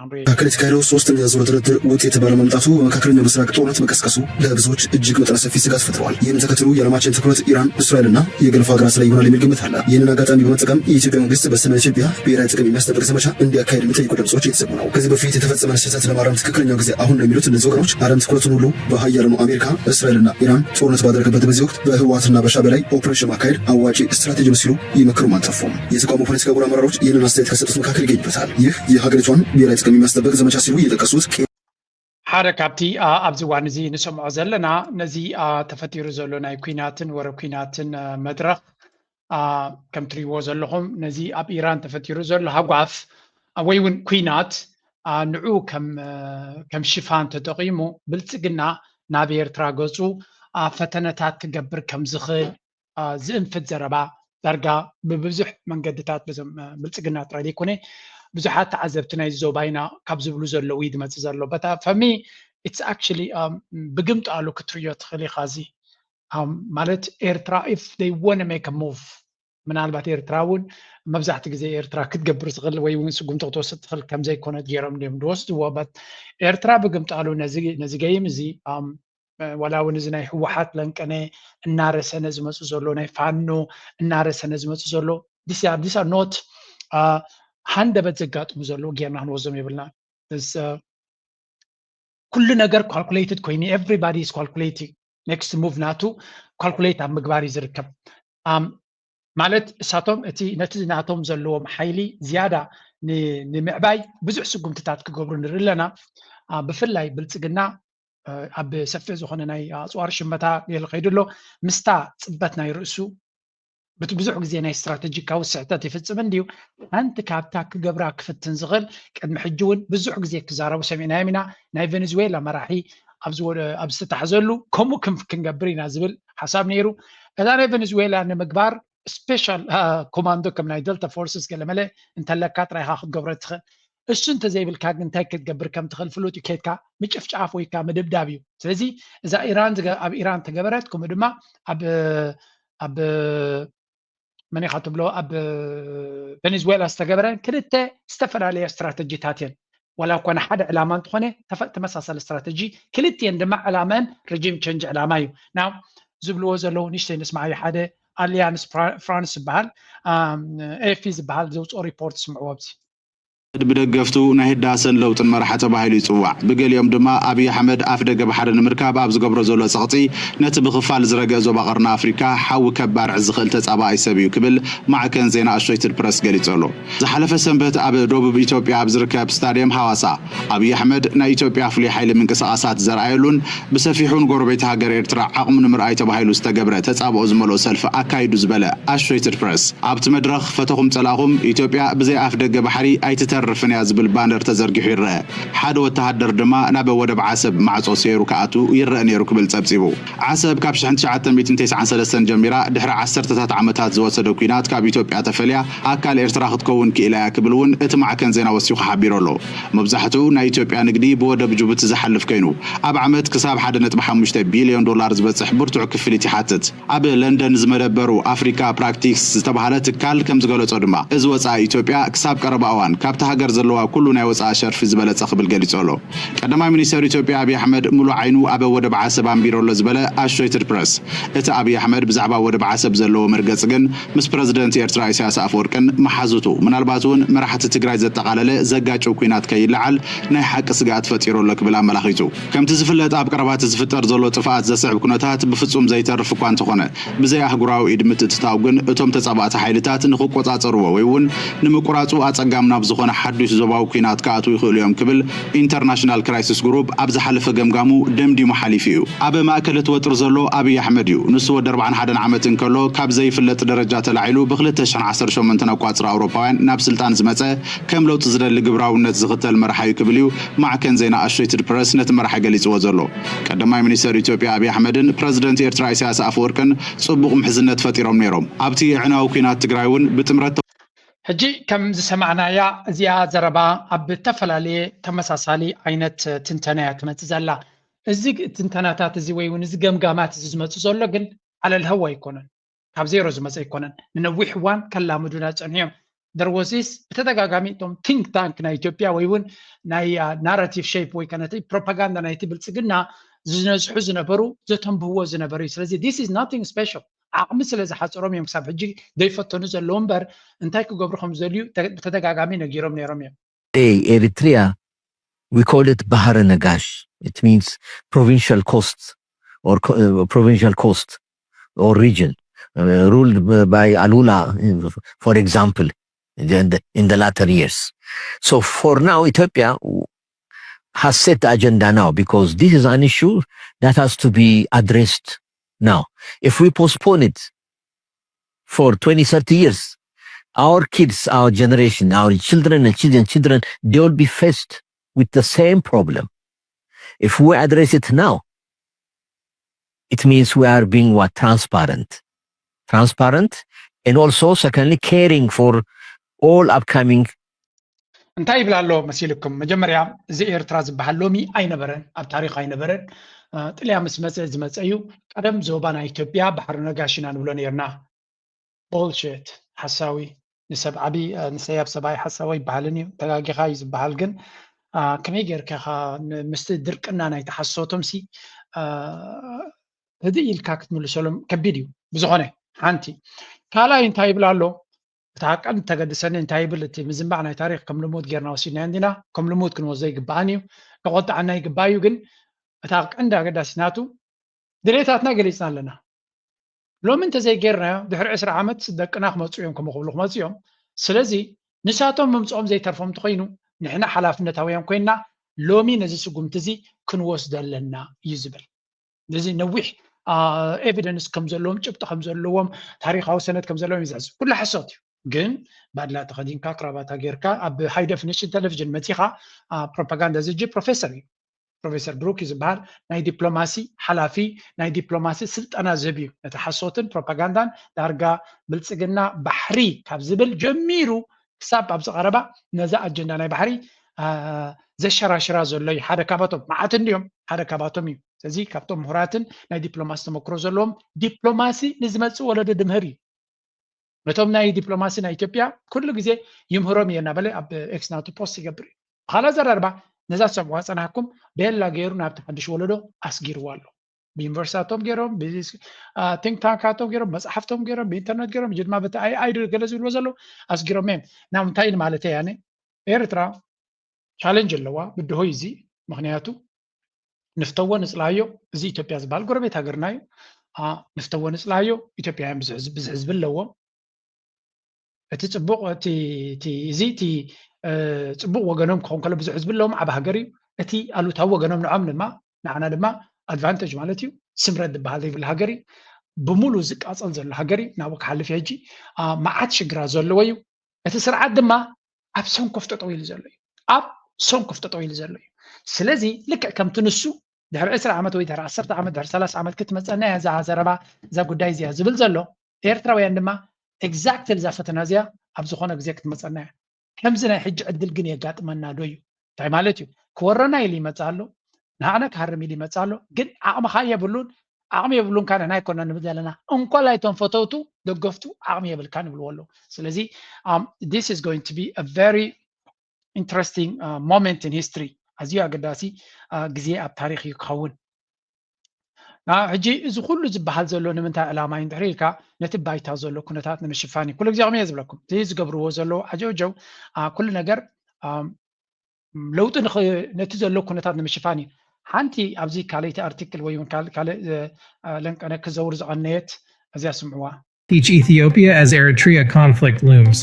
መካከል የተካሄደው ሶስተኛ ዙር ድርድር ውጤት ባለመምጣቱ በመካከለኛው ምስራቅ ጦርነት መቀስቀሱ ለብዙዎች እጅግ መጠነ ሰፊ ስጋት ፈጥረዋል። ይህን ተከትሎ የዓለማችን ትኩረት ኢራን፣ እስራኤልና የገልፍ ሀገራት ላይ ይሆናል የሚል ግምት አለ። ይህንን አጋጣሚ በመጠቀም የኢትዮጵያ መንግስት በሰሜን ኢትዮጵያ ብሔራዊ ጥቅም የሚያስጠብቅ ዘመቻ እንዲያካሄድ የሚጠይቁ ድምጾች እየተሰሙ ነው። ከዚህ በፊት የተፈጸመን ስህተት ለማረም ትክክለኛው ጊዜ አሁን ነው የሚሉት እነዚህ ወገኖች፣ ዓለም ትኩረቱን ሁሉ በሀያላኑ አሜሪካ፣ እስራኤልና ኢራን ጦርነት ባደረገበት በዚህ ወቅት በህወሓትና በሻዕቢያ ላይ ኦፕሬሽን ማካሄድ አዋጪ ስትራቴጂ ነው ሲሉ ይመክሩም አልጠፉም። የተቃውሞ ፖለቲካ ጎራ አመራሮች ይህንን አስተያየት ከሰጡት መካከል ይገኙበታል። ይህ የሀገሪቷን ብሔራዊ ጥቅም የሚያስጠብቅ ዘመቻ ሲሉ እየጠቀሱት፣ ሓደ ካብቲ ኣብዚ እዋን እዚ ንሰምዖ ዘለና፣ ነዚ ተፈጢሩ ዘሎ ናይ ኲናትን ወረ ኲናትን መድረኽ፣ ከም ትሪእዎ ዘለኹም፣ ነዚ ኣብ ኢራን ተፈጢሩ ዘሎ ሃጓፍ ወይ እውን ኲናት፣ ንዑ ከም ሽፋን ተጠቒሙ ብልጽግና ናብ ኤርትራ ገጹ ፈተነታት ክገብር ከም ዝኽእል ዝእንፍት ዘረባ ዳርጋ ብብዙሕ መንገድታት፣ በዞም ብልጽግና ጥራይ ዘይኮነ፣ ብዙሓት ተዓዘብቲ ናይዚ ዞባ ኢና ካብ ዝብሉ ዘለዉ እዩ ዝመጽእ ዘሎ። But for me, it's actually ብግምጣሉ ክትርእዮ ትኽእል ኢኻ። እዚ ማለት ኤርትራ፣ if they wanna make a move፣ ምናልባት ኤርትራ እውን መብዛሕቲ ግዜ ኤርትራ ክትገብር ትኽእል ወይ እውን ስጉምቲ ክትወስድ ትኽእል ከም ዘይኮነት ገይሮም ድዮም ዝወስድዎ። But ኤርትራ ብግምጣሉ ነዚ game እዚ ዋላ እውን እዚ ናይ ህወሓት ለንቀነ እናረሰነ ዝመፁ ዘሎ፣ ናይ ፋኖ እናረሰነ ዝመፁ ዘሎ፣ these are not ሃንደበት ዘጋጥሙ ዘለዉ ጌርና ክንወስዶም የብልና። ኩሉ ነገር calculated ኮይኑ፣ everybody is calculating next move ናቱ calculate ኣብ ምግባር እዩ ዝርከብ። ማለት እሳቶም እቲ ነቲ ናቶም ዘለዎም ሓይሊ ዝያዳ ንምዕባይ ብዙሕ ስጉምትታት ክገብሩ ንርኢ ኣለና። ብፍላይ ብልፅግና ኣብ ሰፊሕ ዝኾነ ናይ ኣፅዋር ሽመታ ገለ ከይዱ ኣሎ። ምስታ ፅበት ናይ ርእሱ በቲ ብዙሕ ግዜ ናይ ስትራተጂካዊ ስሕተት ይፍፅም እንድዩ። ሓንቲ ካብታ ክገብራ ክፍትን ዝኽእል፣ ቅድሚ ሕጂ እውን ብዙሕ ግዜ ክዛረቡ ሰሚዕናዮም ኢና። ናይ ቬኔዙዌላ መራሒ ኣብ ዝተታሕዘሉ ከምኡ ክንገብር ኢና ዝብል ሓሳብ ነይሩ። እዛ ናይ ቬኔዙዌላ ንምግባር special commando ከም ናይ Delta Forces ገለመለ እንተለካ ጥራይኻ ክትገብሮ ትኽእል። እሱ እንተዘይብልካ ግን እንታይ ክትገብር ከም ትኽእል ፍሉጥ እዩ። ኬድካ ምጭፍጫፍ ወይ ከዓ ምድብዳብ እዩ። ስለዚ እዛ ኢራን ኣብ ኢራን ተገበረት፣ ከምኡ ድማ ኣብ ኣብ መን ኢኻ ትብሎ ኣብ ቬኔዙዌላ ዝተገበረ ክልተ ዝተፈላለየ ስትራተጂታት እየን። ዋላ እኳ ንሓደ ዕላማ እንተኾነ ተመሳሳሊ ስትራተጂ፣ ክልቲኤን ድማ ዕላመን regime change ዕላማ እዩ። ናው ዝብልዎ ዘለዉ ንእሽተይ ንስማዓዮ። ሓደ ኣሊያንስ ፍራንስ ዝበሃል፣ ኤኤፍፒ ዝበሃል ዘውፅኦ ሪፖርት ስምዕዎ ኣብዚ። ብደገፍቱ ናይ ህዳሰን ለውጥን መራሒ ተባሂሉ ይፅዋዕ። ብገሊኦም ድማ ኣብይ ኣሕመድ ኣፍ ደገ ባሕሪ ንምርካብ ኣብ ዝገብሮ ዘሎ ፀቕጢ ነቲ ብኽፋል ዝረግአ ዞባ ቀርኒ ኣፍሪካ ሓዊ ከባርዕ ዝኽእል ተፃባኣይ ሰብ እዩ ክብል ማዕከን ዜና ኣሶሼትድ ፕረስ ገሊፁ ኣሎ። ዝሓለፈ ሰንበት ኣብ ደቡብ ኢትዮጵያ ኣብ ዝርከብ ስታድየም ሃዋሳ ኣብይ ኣሕመድ ናይ ኢትዮጵያ ፍሉይ ሓይሊ ምንቅስቓሳት ዘርኣየሉን ብሰፊሑ ንጎረቤት ሃገር ኤርትራ ዓቕሙ ንምርኣይ ተባሂሉ ዝተገብረ ተፃብኦ ዝመልኦ ሰልፊ ኣካይዱ ዝበለ ኣሶሼትድ ፕረስ ኣብቲ መድረኽ ፈተኹም ጸላእኹም ኢትዮጵያ ብዘይ ኣፍ ደገ ባሕሪ ኣይትተርፍን እያ ዝብል ባነር ተዘርጊሑ ይረአ። ሓደ ወተሃደር ድማ ናብ ወደብ ዓሰብ ማዕጾ ሰይሩ ክኣቱ ይረአ ነይሩ ክብል ጸብጺቡ። ዓሰብ ካብ ሽሕን ትሽዓተ ሚእትን ተስዓን ሰለስተን ጀሚራ ድሕሪ ዓሰርተታት ዓመታት ዝወሰደ ኲናት ካብ ኢትዮጵያ ተፈልያ ኣካል ኤርትራ ክትከውን ክኢላ እያ ክብል እውን እቲ ማዕከን ዜና ወሲኹ ሓቢሩ ኣሎ። መብዛሕትኡ ናይ ኢትዮጵያ ንግዲ ብወደብ ጅቡቲ ዝሓልፍ ኮይኑ ኣብ ዓመት ክሳብ ሓደ ነጥቢ ሓሙሽተ ቢልዮን ዶላር ዝበጽሕ ብርቱዕ ክፍሊት ይሓትት። ኣብ ለንደን ዝመደበሩ ኣፍሪካ ፕራክቲክስ ዝተባህለ ትካል ከም ዝገለጾ ድማ እዚ ወጻኢ ኢትዮጵያ ክሳብ ቀረባ እዋን ካብቲ ሃገር ዘለዋ ኩሉ ናይ ወጻኢ ሸርፊ ዝበለጸ ክብል ገሊጹ ኣሎ። ቀዳማይ ሚኒስተር ኢትዮጵያ ኣብይ ኣሕመድ ሙሉእ ዓይኑ ኣብ ወደብ ዓሰብ ኣንቢሩ ኣሎ ዝበለ ኣሶሼትድ ፕረስ እቲ ኣብይ ኣሕመድ ብዛዕባ ወደብ ዓሰብ ዘለዎ መርገጺ ግን ምስ ፕረዚደንት ኤርትራ ኢሳያስ ኣፈወርቅን መሓዙቱ ምናልባት እውን መራሕቲ ትግራይ ዘጠቓለለ ዘጋጭው ኲናት ከይለዓል ናይ ሓቂ ስግኣት ፈጢሩ ኣሎ ክብል ኣመላኺቱ። ከምቲ ዝፍለጥ ኣብ ቀረባ እቲ ዝፍጠር ዘሎ ጥፍኣት ዘስዕብ ኩነታት ብፍጹም ዘይተርፍ እኳ እንተኾነ ብዘይ ኣህጉራዊ ኢድ ምትእትታው ግን እቶም ተጻባእቲ ሓይልታት ንኽቆጻጸርዎ ወይ እውን ንምቁራጹ ኣጸጋም ናብ ዝኾነ ሓዱሽ ዞባዊ ኲናት ክኣትዉ ይኽእሉ እዮም ክብል ኢንተርናሽናል ክራይሲስ ግሩፕ ኣብ ዝሓለፈ ገምጋሙ ደምዲሙ ሓሊፉ እዩ። ኣብ ማእከል እቲ ወጥሪ ዘሎ ኣብይ ኣሕመድ እዩ። ንሱ ወዲ ኣርባዓን ሓደን ዓመት እንከሎ ካብ ዘይፍለጥ ደረጃ ተላዒሉ ብ ክልተ ሽሕን ዓሰርተ ሸሞንተን ኣቋጽራ ኣውሮፓውያን ናብ ስልጣን ዝመጸ ከም ለውጢ ዝደሊ ግብራውነት ዝኽተል መራሒ እዩ ክብል እዩ ማዕከን ዜና ኣሶሼትድ ፕረስ ነቲ መራሒ ገሊጽዎ ዘሎ። ቀዳማይ ሚኒስተር ኢትዮጵያ ኣብይ ኣሕመድን ፕረዚደንት ኤርትራ ኢሳያስ ኣፈወርቅን ጽቡቕ ምሕዝነት ፈጢሮም ነይሮም። ኣብቲ ኣዕናዊ ኲናት ትግራይ እውን ብጥምረት ሕጂ ከም ዝሰማዕናያ እዚኣ ዘረባ ኣብ ዝተፈላለየ ተመሳሳሊ ዓይነት ትንተና እያ ትመጽእ ዘላ። እዚ ትንተናታት እዚ ወይ እውን እዚ ገምጋማት እዚ ዝመጽእ ዘሎ ግን ዓለል ሀው ኣይኮነን፣ ካብ ዜሮ ዝመጽእ ኣይኮነን። ንነዊሕ እዋን ከላምዱና ዝጸንሑ እዮም። there was this ብተደጋጋሚ እቶም think tank ናይ ኢትዮጵያ ወይ እውን ናይ ናራቲቭ ሼፕ ወይ ከነቲ ፕሮፓጋንዳ ናይቲ ብልፅግና ዝነዝሑ ዝነበሩ ዘተንብህዎ ዝነበሩ እዩ። ስለዚ this is nothing special። ዓቕሚ ስለ ዝሓፀሮም እዮም ክሳብ ሕጂ ዘይፈተኑ ዘለዉ እምበር እንታይ ክገብሩ ከም ዘድልዩ ብተደጋጋሚ ነጊሮም ነይሮም እዮም። Eritrea, we call it Bahar Nagash. It means provincial coast or provincial coast or region ruled by Alula, for example, in the, in the latter years. So for now, Ethiopia has set the agenda now because this is an issue that has to be addressed now. If we postpone it for twenty, thirty years, our kids, our generation, our children and children, children, they will be faced with the same problem. If we address it now, it means we are being what? Transparent. Transparent, and also, secondly, caring for all upcoming. እንታይ ይብል ኣሎ መሲልኩም? መጀመርያ እዚ ኤርትራ ዝበሃል ሎሚ ኣይነበረን፣ ኣብ ታሪኽ ኣይነበረን። ጥልያ ምስ መፀ ዝመፀ እዩ። ቀደም ዞባ ናይ ኢትዮጵያ ባሕሪ ነጋሽ ኢና ንብሎ ነርና። ቦልሽት፣ ሓሳዊ። ንሰብ ዓቢ ንሰያብ ሰብኣይ ሓሳዊ ይበሃልን እዩ፣ ተጋጊኻ እዩ ዝበሃል። ግን ከመይ ጌርካ ምስቲ ድርቅና ናይ ተሓሶቶም ሲ ህድእ ኢልካ ክትምልሰሎም ከቢድ እዩ። ብዝኾነ ሓንቲ ካልኣይ እንታይ ይብል ኣሎ? እታ ቀንዲ ተገድሰኒ እንታይ ይብል? እቲ ምዝንባዕ ናይ ታሪኽ ከም ልሙድ ጌርና ወሲድናዮ እንዲና። ከም ልሙድ ክንወስዶ ይግባኣን እዩ፣ ከቆጥዓና ይግባእ እዩ። ግን እታ ቀንዲ ኣገዳሲት ናቱ ድሌታትና ገሊፅና ኣለና። ሎሚ እንተዘይጌርናዮ ድሕሪ ዕስራ ዓመት ደቅና ክመፁ እዮም ከምኡ ክብሉ ክመፁ እዮም። ስለዚ ንሳቶም ምምፅኦም ዘይተርፎም እንተኮይኑ ንሕና ሓላፍነታውያን ኮይንና ሎሚ ነዚ ስጉምቲ እዚ ክንወስዶ ኣለና እዩ ዝብል። እዚ ነዊሕ ኤቪደንስ ከም ዘለዎም ጭብጢ ከም ዘለዎም ታሪካዊ ሰነድ ከም ዘለዎም ይዝሕዝ። ኩሉ ሓሶት እዩ። ግን ባድላ ተኸዲንካ ክራባታ ጌርካ ኣብ ሃይ ደፊኒሽን ቴሌቪዥን መፂኻ ፕሮፓጋንዳ ዝጅ ፕሮፌሰር እዩ። ፕሮፌሰር ብሩክ እዩ ዝበሃል። ናይ ዲፕሎማሲ ሓላፊ ናይ ዲፕሎማሲ ስልጠና ዝህብ እዩ። ነቲ ሓሶትን ፕሮፓጋንዳን ዳርጋ ብልፅግና ባሕሪ ካብ ዝብል ጀሚሩ ክሳብ ኣብዚ ቀረባ ነዛ ኣጀንዳ ናይ ባሕሪ ዘሸራሽራ ዘሎ እዩ። ሓደ ካባቶም መዓት እንዲዮም ሓደ ካባቶም እዩ። ስለዚ ካብቶም ምሁራትን ናይ ዲፕሎማሲ ተመክሮ ዘለዎም ዲፕሎማሲ ንዝመፅእ ወለዶ ድምህር እዩ። ነቶም ናይ ዲፕሎማሲ ናይ ኢትዮጵያ ኩሉ ግዜ ይምህሮም እየ እናበለ ኣብ ኤክስ ናቱ ፖስት ይገብር እዩ። ብኻልእ ኣዘራርባ ነዛ ሰምዋ ፀናሕኩም ቤላ ገይሩ ናብቲ ሓድሽ ወለዶ ኣስጊርዋ ኣሎ። ብዩኒቨርሲታቶም ገይሮም ቲንክ ታንካቶም ገይሮም መፅሓፍቶም ገይሮም ብኢንተርነት ገይሮም ጅድማ በቲ ኣይኣይ ገለ ዝብልዎ ዘለዉ ኣስጊሮም እዮም። ናብ እንታይ ኢሉ ማለት እየ ኣነ ኤርትራ ቻለንጅ ኣለዋ ብድሆይ እዚ ምክንያቱ ንፍተዎ ንፅላዮ እዚ ኢትዮጵያ ዝበሃል ጎረቤት ሃገርና እዩ። ንፍተዎ ንፅላዮ ኢትዮጵያውያን ብዙሕ ህዝቢ ኣለዎም። እቲ ፅቡቅ እቲ እዚ እቲ ፅቡቅ ወገኖም ክኸውን ከሎ ብዙሕ ህዝቢ ኣለዎም ዓብ ሃገር እዩ። እቲ ኣሉታዊ ወገኖም ንዖም ድማ ንዓና ድማ ኣድቫንቴጅ ማለት እዩ። ስምረት ዝበሃል ዘይብሉ ሃገር እዩ። ብሙሉ ዝቃፀል ዘሎ ሃገር እዩ። ናብኡ ክሓልፍ ሕጂ መዓት ሽግራት ዘለዎ እዩ። እቲ ስርዓት ድማ ኣብ ሰንኮፍ ጠጠው ኢሉ ዘሎ እዩ። ኣብ ሰንኮፍ ጠጠው ኢሉ ዘሎ እዩ። ስለዚ ልክዕ ከምቲ ንሱ ድሕሪ ዕስራ ዓመት ወይ ድሕሪ ዓሰርተ ዓመት ድሕሪ ሰላሳ ዓመት ክትመፀና እያ እዛ ዘረባ እዛ ጉዳይ እዚኣ ዝብል ዘሎ ኤርትራውያን ድማ ኤግዛክትሊ እዛ ፈተና እዚኣ ኣብ ዝኾነ ግዜ ክትመፀና እያ። ከምዚ ናይ ሕጂ ዕድል ግን የጋጥመና ዶ እዩ? እንታይ ማለት እዩ? ክወረና ኢሉ ይመፅእ ኣሎ፣ ንዓና ክሃርም ኢሉ ይመፅእ ኣሎ። ግን ዓቕምኻ የብሉን፣ ዓቕሚ የብሉን ካነ ናይ ኮና ንብል ዘለና እንኳ ላይቶም ፈተውቱ ደገፍቱ ዓቕሚ የብልካ ንብልዎ ኣለዉ። ስለዚ this is going to be a very interesting moment in history። ኣዝዩ ኣገዳሲ ግዜ ኣብ ታሪክ እዩ ክኸውን። ሕጂ እዚ ኩሉ ዝበሃል ዘሎ ንምንታይ ዕላማ እዩ እንድሕር ኢልካ ነቲ ባይታ ዘሎ ኩነታት ንምሽፋን እዩ። ኩሉ ግዜ ከምኡ እየ ዝብለኩም። እዚ ዝገብርዎ ዘለዉ ዓጀውጀው ኩሉ ነገር ለውጢ ነቲ ዘሎ ኩነታት ንምሽፋን እዩ። ሓንቲ ኣብዚ ካልእቲ ኣርቲክል ወይ ካልእ ለንቀነ ክዘውር ዝቐነየት እዚያ ስምዕዋ። Teach Ethiopia as Eritrea conflict looms.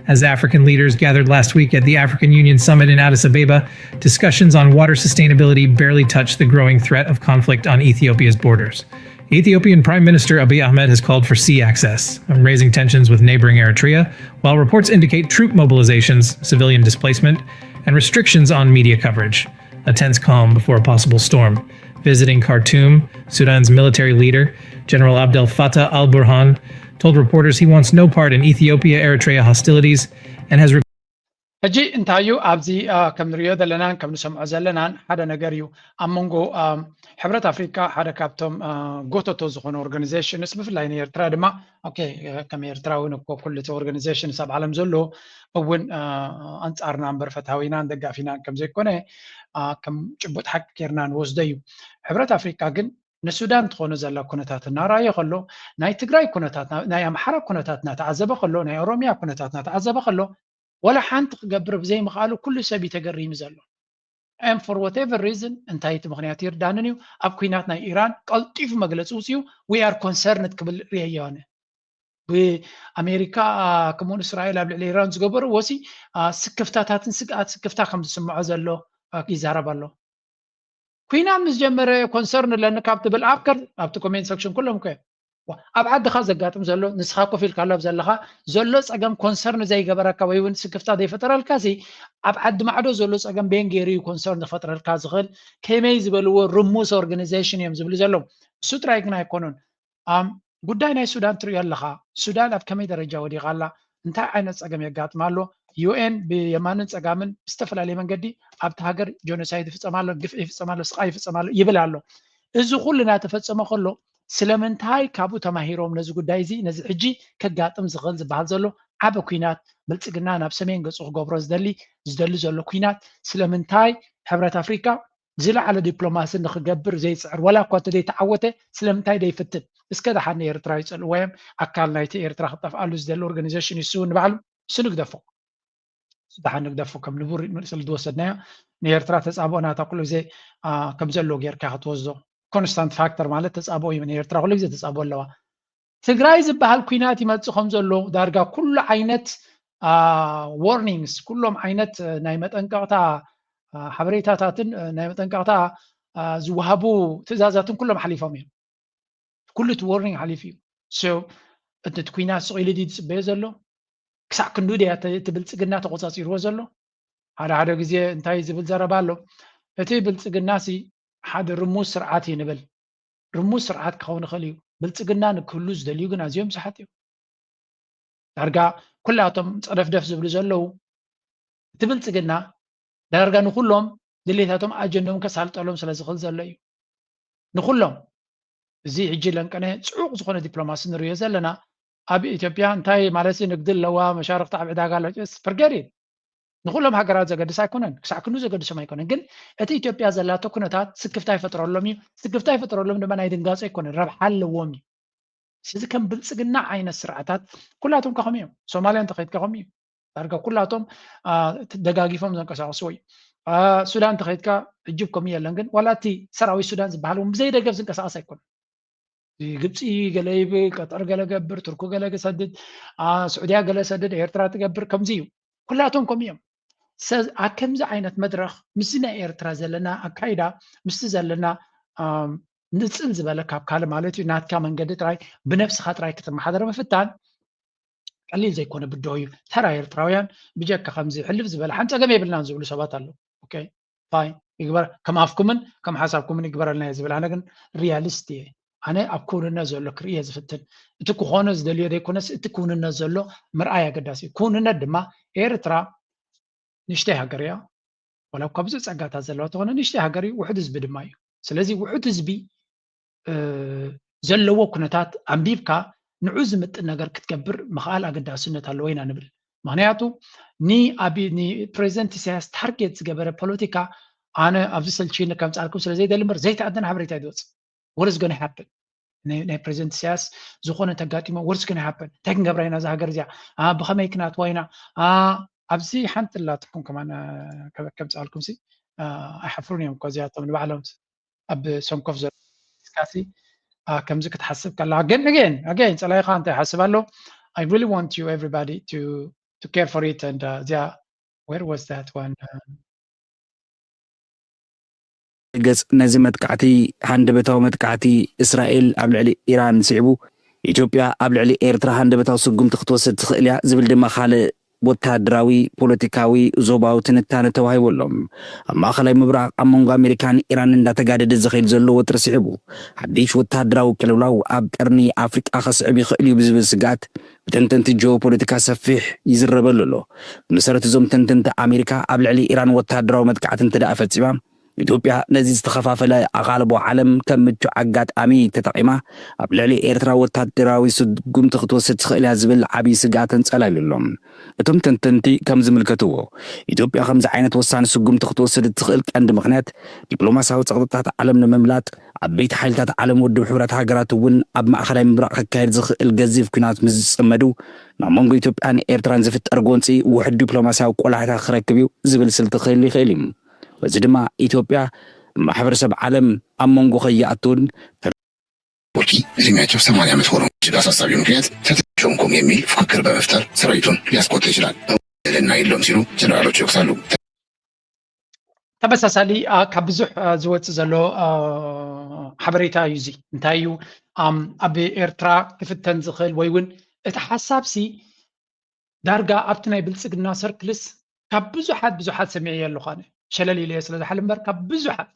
As African leaders gathered last week at the African Union Summit in Addis Ababa, discussions on water sustainability barely touched the growing threat of conflict on Ethiopia's borders. Ethiopian Prime Minister Abiy Ahmed has called for sea access, raising tensions with neighboring Eritrea, while reports indicate troop mobilizations, civilian displacement, and restrictions on media coverage. A tense calm before a possible storm. Visiting Khartoum, Sudan's military leader, General Abdel Fattah al Burhan, told reporters he wants no part in Ethiopia Eritrea hostilities and has ሕጂ እንታይ እዩ ኣብዚ ከም ንሪኦ ዘለናን ከም ንሰምዖ ዘለናን ሓደ ነገር እዩ። ኣብ መንጎ ሕብረት ኣፍሪካ ሓደ ካብቶም ጎተቶ ዝኾኑ ኦርጋኒዜሽንስ ብፍላይ ንኤርትራ ድማ ከም ኤርትራዊ እኮ ኩሉ እቲ ኦርጋኒዜሽንስ ኣብ ዓለም ዘሎ እውን ኣንፃርና እምበር ፈታዊናን ደጋፊናን ከም ዘይኮነ ከም ጭቡጥ ሓቂ ጌርና ንወስዶ እዩ። ሕብረት ኣፍሪካ ግን ንሱዳን ትኾኑ ዘላ ኩነታት እናረኣየ ከሎ ናይ ትግራይ ኩነታት ናይ ኣምሓራ ኩነታት እናተዓዘበ ከሎ ናይ ኦሮሚያ ኩነታት እናተዓዘበ ከሎ ወላ ሓንቲ ክገብር ብዘይምኽኣሉ ኩሉ ሰብ እዩ ተገሪሙ ዘሎ። And for whatever reason እንታይ እቲ ምኽንያት ይርዳንን እዩ ኣብ ኩናት ናይ ኢራን ቀልጢፉ መግለፂ ውፅኡ we are concerned ክብል ርእየዮ ኣነ። ብኣሜሪካ ከምኡውን እስራኤል ኣብ ልዕሊ ኢራን ዝገበሩ ወሲ ስክፍታታትን ስግኣት ስክፍታ ከም ዝስምዖ ዘሎ ይዛረብ ኣሎ። ኩናት ምስ ጀመረ ኮንሰርን ኣለኒ ካብ ትብል ኣፍከር ኣብቲ ኮሜንት ሰክሽን ኩሎም ከ ኣብ ዓድኻ ዘጋጥም ዘሎ ንስኻ ኮፍ ኢልካሉ ኣብ ዘለኻ ዘሎ ፀገም ኮንሰርን ዘይገበረካ ወይ እውን ስክፍታ ዘይፈጠረልካ ሲ ኣብ ዓዲ ማዕዶ ዘሎ ፀገም ቤን ገይሩ እዩ ኮንሰርን ዝፈጥረልካ ዝኽእል ከመይ ዝበልዎ ርሙስ ኦርጋኒዜሽን እዮም ዝብሉ ዘለዉ። እሱ ጥራይ ግን ኣይኮኑን። ጉዳይ ናይ ሱዳን ትሪኦ ኣለኻ። ሱዳን ኣብ ከመይ ደረጃ ወዲቓ ኣላ? እንታይ ዓይነት ፀገም የጋጥማ ኣሎ? ዩኤን ብየማንን ፀጋምን ብዝተፈላለየ መንገዲ ኣብቲ ሃገር ጆኖሳይድ ይፍፀም ኣሎ፣ ግፍዒ ይፍፀም ኣሎ፣ ስቓይ ይፍፀም ኣሎ ይብል ኣሎ። እዚ ኩሉ እናተፈፀመ ከሎ ስለምንታይ ካብኡ ተማሂሮም ነዚ ጉዳይ እዚ ነዚ ሕጂ ከጋጥም ዝኽእል ዝበሃል ዘሎ ዓቢ ኩናት ብልፅግና ናብ ሰሜን ገፁ ክገብሮ ዝደሊ ዝደሊ ዘሎ ኩናት ስለምንታይ ሕብረት ኣፍሪካ ዝለዓለ ዲፕሎማሲ ንክገብር ዘይፅዕር ዋላ እኳ እንተዘይተዓወተ ስለምንታይ ዘይፍትን እስከ ደሓን ንኤርትራ ይፀልእዎ እዮም ኣካል ናይቲ ኤርትራ ክጠፍኣሉ ዝደሊ ኦርጋኒዜሽን ይስው ንባዕሉ እሱ ንግደፎ እሱ ደሓን ንግደፎ ከም ንቡር ስለ ዝወሰድናዮ ንኤርትራ ተፃብኦ ናታ ኩሉ ግዜ ከም ዘለዎ ጌርካ ክትወስዶ ኮንስታንት ፋክተር ማለት ተፃብኦ እዩ ንኤርትራ ኩሉ ግዜ ተፃብኦ ኣለዋ ትግራይ ዝበሃል ኩናት ይመፅእ ከም ዘሎ ዳርጋ ኩሉ ዓይነት ዋርኒንግስ ኩሎም ዓይነት ናይ መጠንቀቕታ ሓበሬታታትን ናይ መጠንቀቕታ ዝወሃቡ ትእዛዛትን ኩሎም ሓሊፎም እዮም። ኩሉ እቲ ዋርኒንግ ሓሊፉ እዩ። እቲ ኩናት ስቕ ኢሉ ድዩ ዝፅበዮ ዘሎ? ክሳዕ ክንዱ ድያ እቲ ብልፅግና ተቆፃፂርዎ ዘሎ? ሓደ ሓደ ግዜ እንታይ ዝብል ዘረባ ኣሎ? እቲ ብልፅግና ሲ ሓደ ርሙስ ስርዓት እዩ ንብል። ርሙስ ስርዓት ክኸውን ይኽእል እዩ። ብልፅግና ንክህሉ ዝደልዩ ግን ኣዝዮም ብዙሓት እዮም። ዳርጋ ኩላቶም ፀደፍደፍ ዝብሉ ዘለዉ እቲ ብልፅግና ዳርጋ ንኩሎም ድሌታቶም ኣጀንዶም ከሳልጠሎም ስለ ዝኽእል ዘሎ እዩ። ንኩሎም እዚ ሕጂ ለንቀነ ፅዑቕ ዝኾነ ዲፕሎማሲ ንሪኦ ዘለና ኣብ ኢትዮጵያ እንታይ ማለት ንግዲ ኣለዋ መሻርክቲ ኣብ ዕዳጋ ኣሎ ስ ፍርገድ እዩ ንኩሎም ሃገራት ዘገድስ ኣይኮነን ክሳዕ ክንዱ ዘገድሶም ኣይኮነን ግን እቲ ኢትዮጵያ ዘላቶ ኩነታት ስክፍታ ይፈጥረሎም እዩ ስክፍታ ይፈጥረሎም ድማ ናይ ድንጋፂ ኣይኮነን ረብሓ ኣለዎም እዩ ስለዚ ከም ብልፅግና ዓይነት ስርዓታት ኩላቶም ከኸም እዮም ሶማልያ እንተኸይድካ ከም እዩ ዳርጋ ኩላቶም ደጋጊፎም ዘንቀሳቀስዎ እዩ ሱዳን እንተኸይድካ እጅብ ከም የለን ግን ዋላ እቲ ሰራዊት ሱዳን ዝበሃል እውን ብዘይ ደገፍ ዝንቀሳቀስ ኣይኮነን ግብፂ ገለ ይብል ቀጠር ገለ ገብር ቱርኩ ገለ ሰድድ ስዑድያ ገለ ሰድድ ኤርትራ ትገብር ከምዚ እዩ ኩላቶም ከም እዮም ኣብ ከምዚ ዓይነት መድረክ ምስዚ ናይ ኤርትራ ዘለና ኣካይዳ ምስቲ ዘለና ንፅል ዝበለ ካብ ካልእ ማለት እዩ ናትካ መንገዲ ጥራይ ብነብስካ ጥራይ ክትመሓደር ምፍታን ቀሊል ዘይኮነ ብድሆ እዩ ተራ ኤርትራውያን ብጀካ ከምዚ ሕልፍ ዝበለ ሓን ፀገም የብልናን ዝብሉ ሰባት ኣለዉ ፋይ ይግበር ከም ኣፍኩምን ከም ሓሳብኩምን ይግበረልና እየ ዝብል ኣነ ግን ሪያሊስት እየ ኣነ ኣብ ክውንነት ዘሎ ክርእየ ዝፍትን እቲ ክኾነ ዝደልዮ ዘይኮነስ እቲ ክውንነት ዘሎ ምርኣይ ኣገዳሲ እዩ ክውንነት ድማ ኤርትራ ንሽተይ ሃገር እያ ዋላ እኳ ብዙሕ ፀጋታት ዘለዋ ተኾነ ንሽተይ ሃገር እዩ ውሕድ ህዝቢ ድማ እዩ ስለዚ ውሕድ ህዝቢ ዘለዎ ኩነታት ኣንቢብካ ንዑ ዝምጥን ነገር ክትገብር ምኽኣል ኣገዳስነት ኣለዎ ኢና ንብል ምክንያቱ ንፕሬዚደንት ኢሳያስ ታርጌት ዝገበረ ፖለቲካ ኣነ ኣብዚ ሰልችኒ ከምፃልኩም ስለ ዘይደሊ ምበር ዘይተኣደነ ሓበሬታ ዝወፅእ what is going to happen ናይ ፕሬዚደንት ኢሳያስ ዝኾነ ተጋጢሞ what is going to happen እንታይ ክንገብራ ኢና እዛ ሃገር እዚኣ ብኸመይ ክናትዋ ኢና ኣብዚ ሓንቲ ላትኩም ከማን ከምፃልኩም ሲ ኣይሓፍሩን እዮም እኮ እዚኣቶም ንባዕሎም ኣብ ሰንኮፍ ዘሎ ስካሲ ከምዚ ክትሓስብ ከለካ ግን again again ፀላይካ እንታይ ሓስብ ኣሎ I really want you everybody to to care for it and uh, there where was that one uh, ገጽ ነዚ መጥቃዕቲ ሃንደበታዊ መጥቃዕቲ እስራኤል ኣብ ልዕሊ ኢራን ስዒቡ ኢትዮጵያ ኣብ ልዕሊ ኤርትራ ሃንደበታዊ ስጉምቲ ክትወስድ ትኽእል እያ ዝብል ድማ ካልእ ወታደራዊ፣ ፖለቲካዊ፣ ዞባዊ ትንታነ ተዋሂቡ ኣሎ። ኣብ ማእኸላይ ምብራቕ ኣብ መንጎ ኣሜሪካን ኢራን እንዳተጋደደ ዝኸይድ ዘሎ ወጥሪ ስዒቡ፣ ሓድሽ ወታደራዊ ቅልውላው ኣብ ቀርኒ ኣፍሪቃ ከስዕብ ይኽእል እዩ ብዝብል ስግኣት ብተንተንቲ ጂኦፖለቲካ ሰፊሕ ይዝረበሉ ኣሎ። ብመሰረት እዞም ተንተንቲ፣ ኣሜሪካ ኣብ ልዕሊ ኢራን ወታደራዊ መጥቃዕቲ እንተ ደኣ ፈጺማ፣ ኢትዮጵያ ነዚ ዝተኸፋፈለ ኣቓልቦ ዓለም ከም ምቹእ ኣጋጣሚ ተጠቒማ ኣብ ልዕሊ ኤርትራ ወታደራዊ ስጉምቲ ክትወስድ ትኽእል እያ ዝብል ዓብዪ ስግኣት ኣንጸላልዩ ኣሎ። እቶም ተንተንቲ ከም ዝምልከትዎ፣ ኢትዮጵያ ከምዚ ዓይነት ወሳኒ ስጉምቲ ክትወስድ እትኽእል ቀንዲ ምኽንያት ዲፕሎማሲያዊ ጸቕጥታት ዓለም ንምምላጥ፣ ዓበይቲ ሓይልታት ዓለም፣ ውድብ ሕቡራት ሃገራት እውን ኣብ ማእኸላይ ምብራቕ ክካየድ ዝኽእል ገዚፍ ኲናት ምስ ዝጽመዱ፣ ናብ መንጎ ኢትዮጵያን ኤርትራን ዝፍጠር ጎንጺ ውሑድ ዲፕሎማሲያዊ ቆላሕታ ክረክብ እዩ ዝብል ስልቲ ክህሉ ይኽእል እዩ። በዚ ድማ ኢትዮጵያ ማሕበረሰብ ዓለም ኣብ መንጎ ከይኣቱን ቱርኪ እድሜያቸው ሰማንያ ዓመት ሆነው እጅግ አሳሳቢው ምክንያት ተተሾምኩም የሚል ፉክክር በመፍጠር ሰራዊቱን ሊያስቆጣ ይችላል። ልዕልና የለውም ሲሉ ጀነራሎች ይወቅሳሉ። ተመሳሳሊ አ፣ ካብ ብዙሕ አ፣ ዝወፅእ ዘሎ አ፣ ሓበሬታ እዩ። እዚ እንታይ እዩ? ኣም፣ ኣብ ኤርትራ ክፍተን ዝኽእል ወይ እውን እቲ ሓሳብ ሲ ዳርጋ ኣብቲ ናይ ብልፅግና ሰርክልስ ካብ ብዙሓት ብዙሓት ሰሚዐ ኣለኹ። ኣነ ሸለል ኢለ ስለ ዝሓል እምበር ካብ ብዙሓት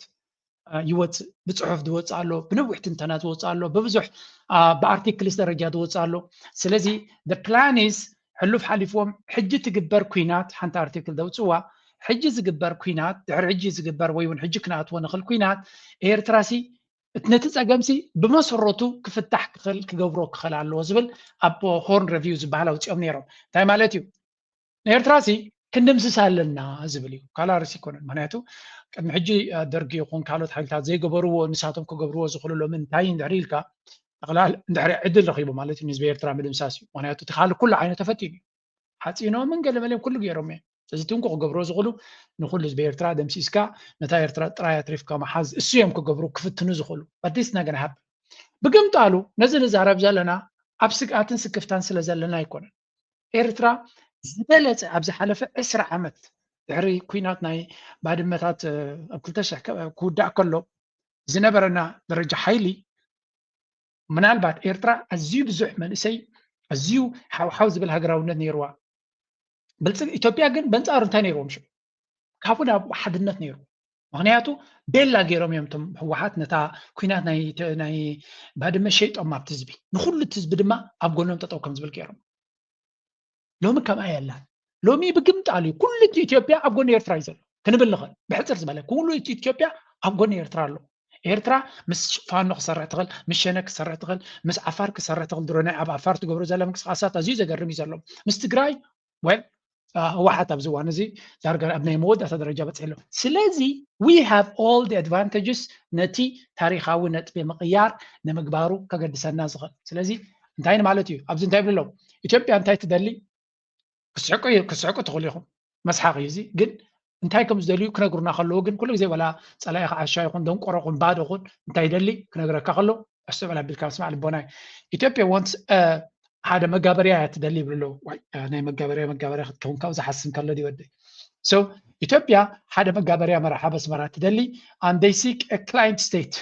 አ፣ ይወፅእ። ብፅሑፍ ዝወፅእ ኣሎ፣ ብነዊሕ ትንተና ዝወፅእ ኣሎ፣ ብብዙሕ አ፣ ብኣርቲክልስ ደረጃ ዝወፅእ ኣሎ። ስለዚ the plan is ሕሉፍ ሓሊፍዎም ሕጂ ትግበር ኲናት፣ ሓንቲ ኣርቲክል ዘውፅእዋ፣ ሕጂ ዝግበር ኲናት፣ ድሕሪ ሕጂ ዝግበር ወይ እውን ሕጂ ክንኣትዎ ንኽእል ኲናት ኤርትራ ሲ እቲ ነቲ ፀገም ሲ ብመሰረቱ ክፍታሕ ክኽእል ክገብሮ ክኽእል ኣለዎ ዝብል ኣብ ሆርን ሪቪው ዝበሃል ኣውፂኦም ነይሮም። እንታይ ማለት እዩ? ንኤርትራ ሲ ክንድምስስ ኣለና ዝብል እዩ። ካልእ ኣርእስቲ ኣይኮነን። ምክንያቱ ቅድሚ ሕጂ አ፣ ደርጊ ይኹን ካልኦት ሓይልታት ዘይገበርዎ ንሳቶም ክገብርዎ ዝኽእሉ ሎሚ እንታይ እንድሕሪ ኢልካ ጠቕላል እንድሕሪ ዕድል ረኺቡ ማለት እዩ ንህዝቢ ኤርትራ ምድምሳስ እዩ። ምክንያቱ እቲ ካልእ ኩሉ ዓይነት ተፈቲኑ እዩ። ሓፂኖምን ገለመሌም ኩሉ ገይሮም እዮም። ስለዚ እቲ እንኮ ክገብርዎ ዝኽእሉ ንኩሉ ህዝቢ ኤርትራ ደምሲስካ ነታ ኤርትራ ጥራይ ኣትሪፍካ መሓዝ እሱ እዮም ክገብሩ ክፍትኑ ዝኽእሉ። But this not gonna happen። ብግምጣሉ ነዚ ንዛረብ ዘለና ኣብ ስግኣትን ስክፍታን ስለ ዘለና ኣይኮነን። ኤርትራ ዝበለጸ ኣብ ዝሓለፈ ዕስራ ዓመት ድሕሪ ኲናት ናይ ባድመታት እ፣ ኣብ ክልተ ሽሕ ከ- ክውዳእ ከሎ ዝነበረና ደረጃ ሓይሊ ምናልባት ኤርትራ ኣዝዩ ብዙሕ መንእሰይ ኣዝዩ ሓውሓው ዝብል ሃገራውነት ነይርዋ። ብልጽግ ኢትዮጵያ ግን በንጻሩ እንታይ ነይርዎም ሽዑ? ካብኡ ናብ ሓድነት ነይሩ። ምክንያቱ ቤላ ገይሮም እዮም እቶም ህወሓት ነታ ኲናት ናይ ተ- ናይ ባድመ ሸይጦም ኣብቲ ህዝቢ ንኩሉ እቲ ህዝቢ ድማ ኣብ ጎኖም ጠጠው ከም ዝብል ገይሮም። ሎሚ ከምኣ የላን። ሎሚ ብግምጣል እዩ ኩሉ እቲ ኢትዮጵያ ኣብ ጎኒ ኤርትራ እዩ ዘሎ ክንብል ንኽእል። ብሕፅር ዝበለ ኩሉ እቲ ኢትዮጵያ ኣብ ጎኒ ኤርትራ ኣሎ። ኤርትራ ምስ ፋኖ ክሰርሕ ትኽእል፣ ምስ ሸነ ክሰርሕ ትኽእል፣ ምስ ዓፋር ክሰርሕ ትኽእል። ድሮ ናይ ኣብ ዓፋር ትገብሮ ዘለ ምንቅስቃሳት ኣዝዩ ዘገርም እዩ ዘሎ። ምስ ትግራይ ወል ህወሓት ኣብዚ እዋን እዚ ዳርጋ ኣብ ናይ መወዳእታ ደረጃ በፂሑ ኣሎ። ስለዚ we have all the advantages ነቲ ታሪካዊ ነጥቢ ምቕያር ንምግባሩ ከገድሰና ዝኽእል። ስለዚ እንታይ ማለት እዩ? ኣብዚ እንታይ ይብሉ ኣለዉ? ኢትዮጵያ እንታይ ትደሊ? ክስሕቁ ክስሕቁ ትኽእሉ ኢኹም። መስሓቕ እዩ እዚ። ግን እንታይ ከም ዝደልዩ ክነግሩና ከለዉ ግን ኩሉ ግዜ ወላ ፀላኢ ክዓሻ ይኹን ደንቆሮ ኹን ባዶ ኹን እንታይ ይደሊ ክነግረካ ከሎ ኣስተውዕል ኣቢልካ ምስማዕ ልቦና እዩ። ኢትዮጵያ wants ሓደ መጋበርያ እያ ትደሊ ይብሉ ኣለዉ። ዋይ ናይ መጋበርያ መጋበርያ ክትከውን ካብኡ ዝሓስን ከሎ ድዩ ወደይ? So ኢትዮጵያ ሓደ መጋበርያ መራሓብ ኣስመራ ትደሊ and they seek a client state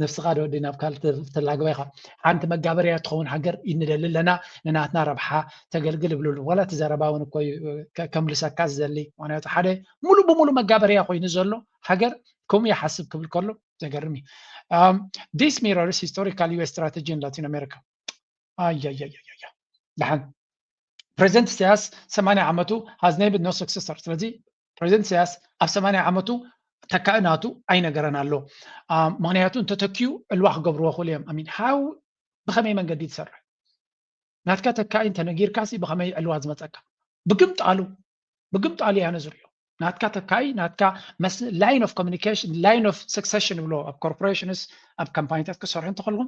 ነብስኻ ዶ ወዲ ናብ ካልእ ተላግባ ኢኻ። ሓንቲ መጋበርያ ትኸውን ሃገር ይንደሊ ኣለና፣ ንናትና ረብሓ ተገልግል ይብሉሉ። ዋላ እቲ ዘረባ እውን እኮ እዩ ከ- ከምልሰካ ዝደሊ። ምክንያቱ ሓደ ሙሉ ብሙሉ መጋበርያ ኮይኑ ዘሎ ሃገር ከምኡ ይሓስብ ክብል ከሎ ዘገርም እዩ። Um, this mirrors historical U S strategy in Latin America. ኣያያያያ ደሓን ፕሬዚደንት ኢሳያስ ሰማንያ ዓመቱ has named no successor። ስለዚ ፕሬዚደንት ኢሳያስ ኣብ ሰማንያ ዓመቱ ተካኢ ናቱ ኣይነገረን ኣሎ። ምክንያቱ እንተተኪኡ ዕልዋ ክገብርዎ ክእሉ እዮም። ሚን ሃው ብኸመይ መንገዲ ትሰርሕ ናትካ ተካኢ እንተነጊርካ ሲ ብኸመይ ዕልዋ ዝመፀካ ብግምጣሉ ብግምጣሉ እያ ነዝርዮ። ናትካ ተካኢ ናትካ line of communication, line of succession ይብሎ ኣብ corporations ኣብ ካምፓኒታት ክሰርሑ እንተኸልኩም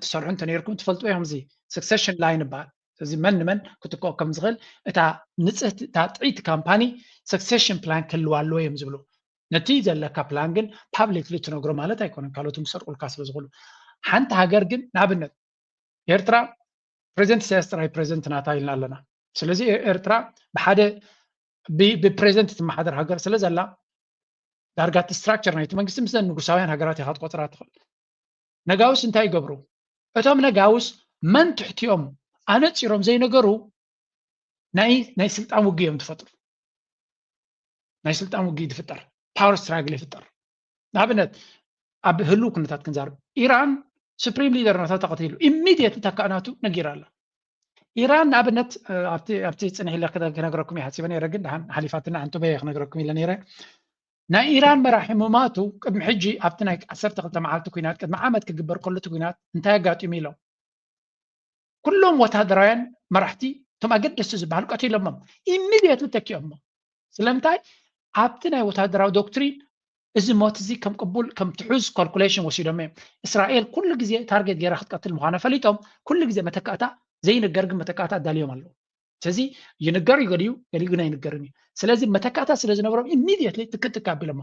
ትሰርሑ እንተነርኩም ትፈልጡ እዮም። እዚ succession line ይበሃል። ስለዚ መን ንመን ክትክኦ ከም ዝኽእል እታ ንፅህቲ እታ ጥዕይቲ ካምፓኒ succession plan ክህልዋ ኣለዎ እዮም ዝብሉ። ነቲ ዘለካ plan ግን publicly ትነግሮ ማለት ኣይኮነን፣ ካልኦት ክሰርቁልካ ስለ ዝኽእሉ። ሓንቲ ሃገር ግን ንኣብነት ኤርትራ ፕሬዚደንት ኢሳያስ ጥራይ ፕሬዚደንት ናታ ኢልና ኣለና። ስለዚ ኤርትራ ብሓደ ብፕሬዚደንት ትመሓደር ሃገር ስለ ዘላ ዳርጋ እቲ structure ናይቲ መንግስቲ ምስዘን ንጉሳውያን ሃገራት ኢኻ ትቆፅራ ትኽእል። ነጋውስ እንታይ ይገብሩ? እቶም ነጋውስ መን ትሕቲኦም ኣነፂሮም ዘይነገሩ ናይ ናይ ስልጣን ውግእ እዮም ትፈጥሩ። ናይ ስልጣን ውግእ ትፍጠር፣ power struggle ይፍጠር። ንኣብነት ኣብ ህልው ኩነታት ክንዛርብ፣ ኢራን supreme leader ናታ ተቐቲሉ፣ immediately ተካእናቱ ነጊራ ኣላ። ኢራን ንኣብነት ኣብቲ ኣብቲ ጽንሕ ኢለ ክነግረኩም ይሓሲበ ነይረ፣ ግን ደሓን ሓሊፋትና ኣንቱበየ ክነግረኩም ኢለ ነይረ። ናይ ኢራን መራሒ ምማቱ ቅድሚ ሕጂ ኣብቲ ናይ ዓሰርተ ክልተ መዓልቲ ኩናት ቅድሚ ዓመት ክግበር ከሎ እቲ ኩናት እንታይ ኣጋጢሙ ኢሎም ኩሎም ወታደራውያን መራሕቲ እቶም ኣገደስቲ ዝበሃሉ ቀቲሎሞም፣ immediately ተኪኦሞ። ስለምንታይ ኣብቲ ናይ ወታደራዊ ዶክትሪን እዚ ሞት እዚ ከም ቅቡል ከም ትሑዝ calculation ወሲዶም እዮም። እስራኤል ኩሉ ግዜ ታርጌት ገይራ ክትቀትል ምዃና ፈሊጦም ኩሉ ግዜ መተካእታ ዘይንገር ግን መተካእታ ኣዳልዮም ኣለዉ። ስለዚ ይንገር እዩ ገሊኡ ገሊኡ ግን ኣይንገርን እዩ። ስለዚ መተካእታ ስለ ዝነበሮም immediately ትክትክ ኣቢሎሞ።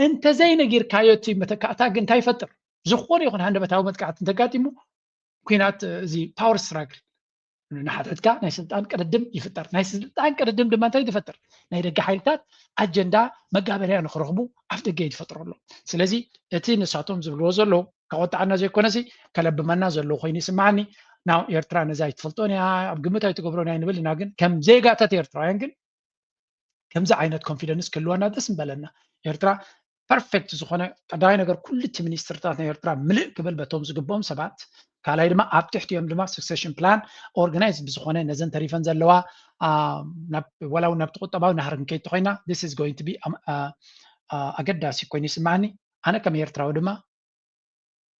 እንተዘይነጊርካዮ እቲ መተካእታ ግን እንታይ ይፈጥር? ዝኾነ ይኹን ሃንደበታዊ መጥቃዕቲ እንተጋጢሙ ኩናት እዚ power struggle ንሓድሕድካ ናይ ስልጣን ቅድድም ይፍጠር። ናይ ስልጣን ቅድድም ድማ እንታይ ትፈጥር? ናይ ደገ ሓይልታት ኣጀንዳ መጋበርያ ንክረኽቡ ኣፍ ደገ እዩ ዝፈጥረሎም። ስለዚ እቲ ንሳቶም ዝብልዎ ዘለዉ ከቆጣዓና ዘይኮነሲ ከለብመና ዘለዉ ኮይኑ ይስምዓኒ። ናው ኤርትራ ነዚ ኣይትፈልጦን እያ ኣብ ግምት ኣይትገብሮን እያ ንብል ኢና፣ ግን ከም ዜጋታት ኤርትራውያን ግን ከምዚ ዓይነት confidence ክህልወና ደስ ምበለና። ኤርትራ perfect ዝኾነ ቀዳማይ ነገር ኩሉ እቲ ሚኒስትርታት ናይ ኤርትራ ምልእ ክብል በቶም ዝግብኦም ሰባት፣ ካልኣይ ድማ ኣብ ትሕቲኦም ድማ succession plan organize ብዝኾነ ነዘን ተሪፈን ዘለዋ ወላ እውን ናብቲ ቁጠባዊ ናህሪ ክንከይድ ተኮይና this is going to be ኣገዳሲ ኮይኑ ይስማዓኒ። ኣነ ከም ኤርትራዊ ድማ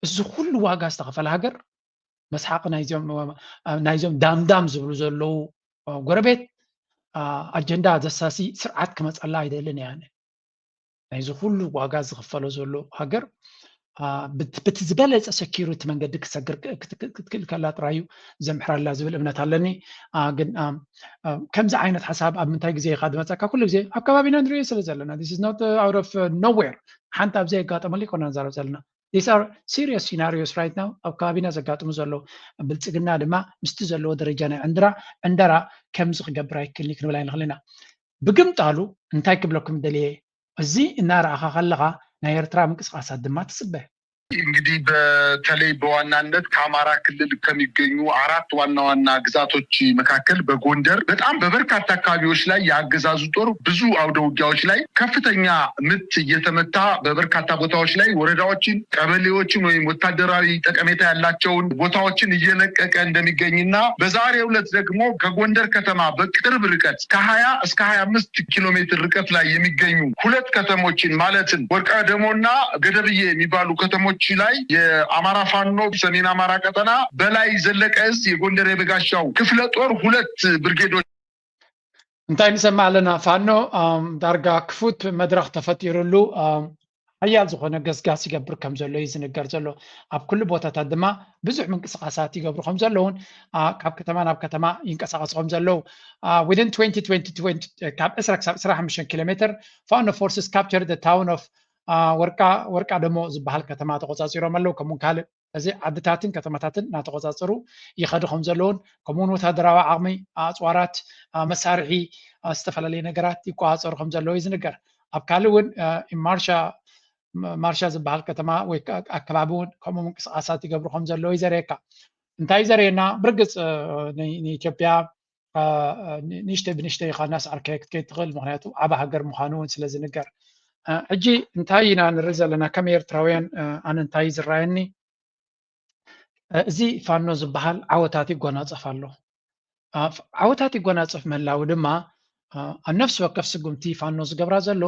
እዚ ኩሉ ዋጋ ዝተኸፈለ ሃገር መስሓቂ ናይዞም ዳምዳም ዝብሉ ዘለዉ ጎረቤት ኣጀንዳ ዘሳሲ ስርዓት ክመፀላ ኣይደልን እያ። ናይዚ ኩሉ ዋጋ ዝኽፈሎ ዘሎ ሃገር በቲ ዝበለፀ security መንገዲ ክትሰግር ክትክእል ከላ ጥራይ እዩ ዘምሕረላ ዝብል እምነት ኣለኒ። ግን ከምዚ ዓይነት ሓሳብ ኣብ ምንታይ ግዜ ኢኻ ዝመፀካ? ኩሉ ግዜ ኣብ ከባቢና ንሪኦ ስለ ዘለና this is not out of nowhere ሓንቲ ኣብ ዘየጋጠመሉ ይኮና ንዛረብ ዘለና። These are serious scenarios right now ኣብ ከባቢና ዘጋጥሙ ዘለዉ። ብልፅግና ድማ ምስቲ ዘለዎ ደረጃ ናይ ዕንድራ ዕንደራ ከምዚ ክገብር ኣይክልኒ ክንብል ኣይንኽእል ኢና። ብግምጣሉ እንታይ ክብለኩም ደልየ፣ እዚ እናረኣኻ ከለኻ ናይ ኤርትራ ምንቅስቃሳት ድማ ትፅበ። እንግዲህ በተለይ በዋናነት ከአማራ ክልል ከሚገኙ አራት ዋና ዋና ግዛቶች መካከል በጎንደር በጣም በበርካታ አካባቢዎች ላይ የአገዛዙ ጦር ብዙ አውደ ውጊያዎች ላይ ከፍተኛ ምት እየተመታ በበርካታ ቦታዎች ላይ ወረዳዎችን፣ ቀበሌዎችን ወይም ወታደራዊ ጠቀሜታ ያላቸውን ቦታዎችን እየለቀቀ እንደሚገኝና በዛሬው ዕለት ደግሞ ከጎንደር ከተማ በቅርብ ርቀት ከሀያ እስከ ሀያ አምስት ኪሎ ሜትር ርቀት ላይ የሚገኙ ሁለት ከተሞችን ማለትም ወርቀ ደሞና ገደብዬ የሚባሉ ከተሞች ላይ የአማራ ፋኖ ሰሜን አማራ ቀጠና በላይ ዘለቀ እዝ የጎንደር የበጋሻው ክፍለ ጦር ሁለት ብርጌዶች እንታይ ንሰማዕ ኣለና? ፋኖ ዳርጋ ክፉት መድረኽ ተፈጢሩሉ ሓያል ዝኾነ ገስጋስ ይገብር ከም ዘሎ እዩ ዝንገር ዘሎ። ኣብ ኩሉ ቦታታት ድማ ብዙሕ ምንቅስቃሳት ይገብሩ ከም ዘለውን ካብ ከተማ ናብ ከተማ ይንቀሳቀሱ ከም ዘለዉ within twenty twenty ካብ ዕስራ ክሳብ ዕስራ ሓሙሽተ ኪሎ ሜትር ፋኖ forces capture the town of ወርቃ ወርቃ ደሞ ዝበሃል ከተማ ተቆፃፂሮም ኣለዉ። ከምኡውን ካልእ እዚ ዓድታትን ከተማታትን እናተቆፃፀሩ ይኸዱ ከም ዘለውን ከምኡውን ወታደራዊ ዓቕሚ ኣፅዋራት መሳርሒ ዝተፈላለዩ ነገራት ይቆፃፀሩ ከም ዘለዉ እዩ ዝንገር። ኣብ ካልእ እውን ማርሻ ማርሻ ዝበሃል ከተማ ወይ ኣከባቢ እውን ከምኡ ምንቅስቃሳት ይገብሩ ከም ዘለዉ እዩ ዘርእየካ። እንታይ እዩ ዘርእየና? ብርግፅ ንኢትዮጵያ ንእሽተይ ብንእሽተይ ኢኻ እናስዓርካዮ ክትከይድ ትኽእል፣ ምክንያቱ ዓቢ ሃገር ምዃኑ እውን ስለ ዝንገር። ሕጂ እንታይ ኢና ንርኢ ዘለና ከም ኤርትራውያን? ኣነ እንታይ እዩ ዝረኣየኒ? እዚ ፋኖ ዝበሃል ዓወታት ይጎናፀፍ ኣሎ። ዓወታት ይጎናፀፍ ምህላው ድማ ኣብ ነፍሲ ወከፍ ስጉምቲ ፋኖ ዝገብራ ዘሎ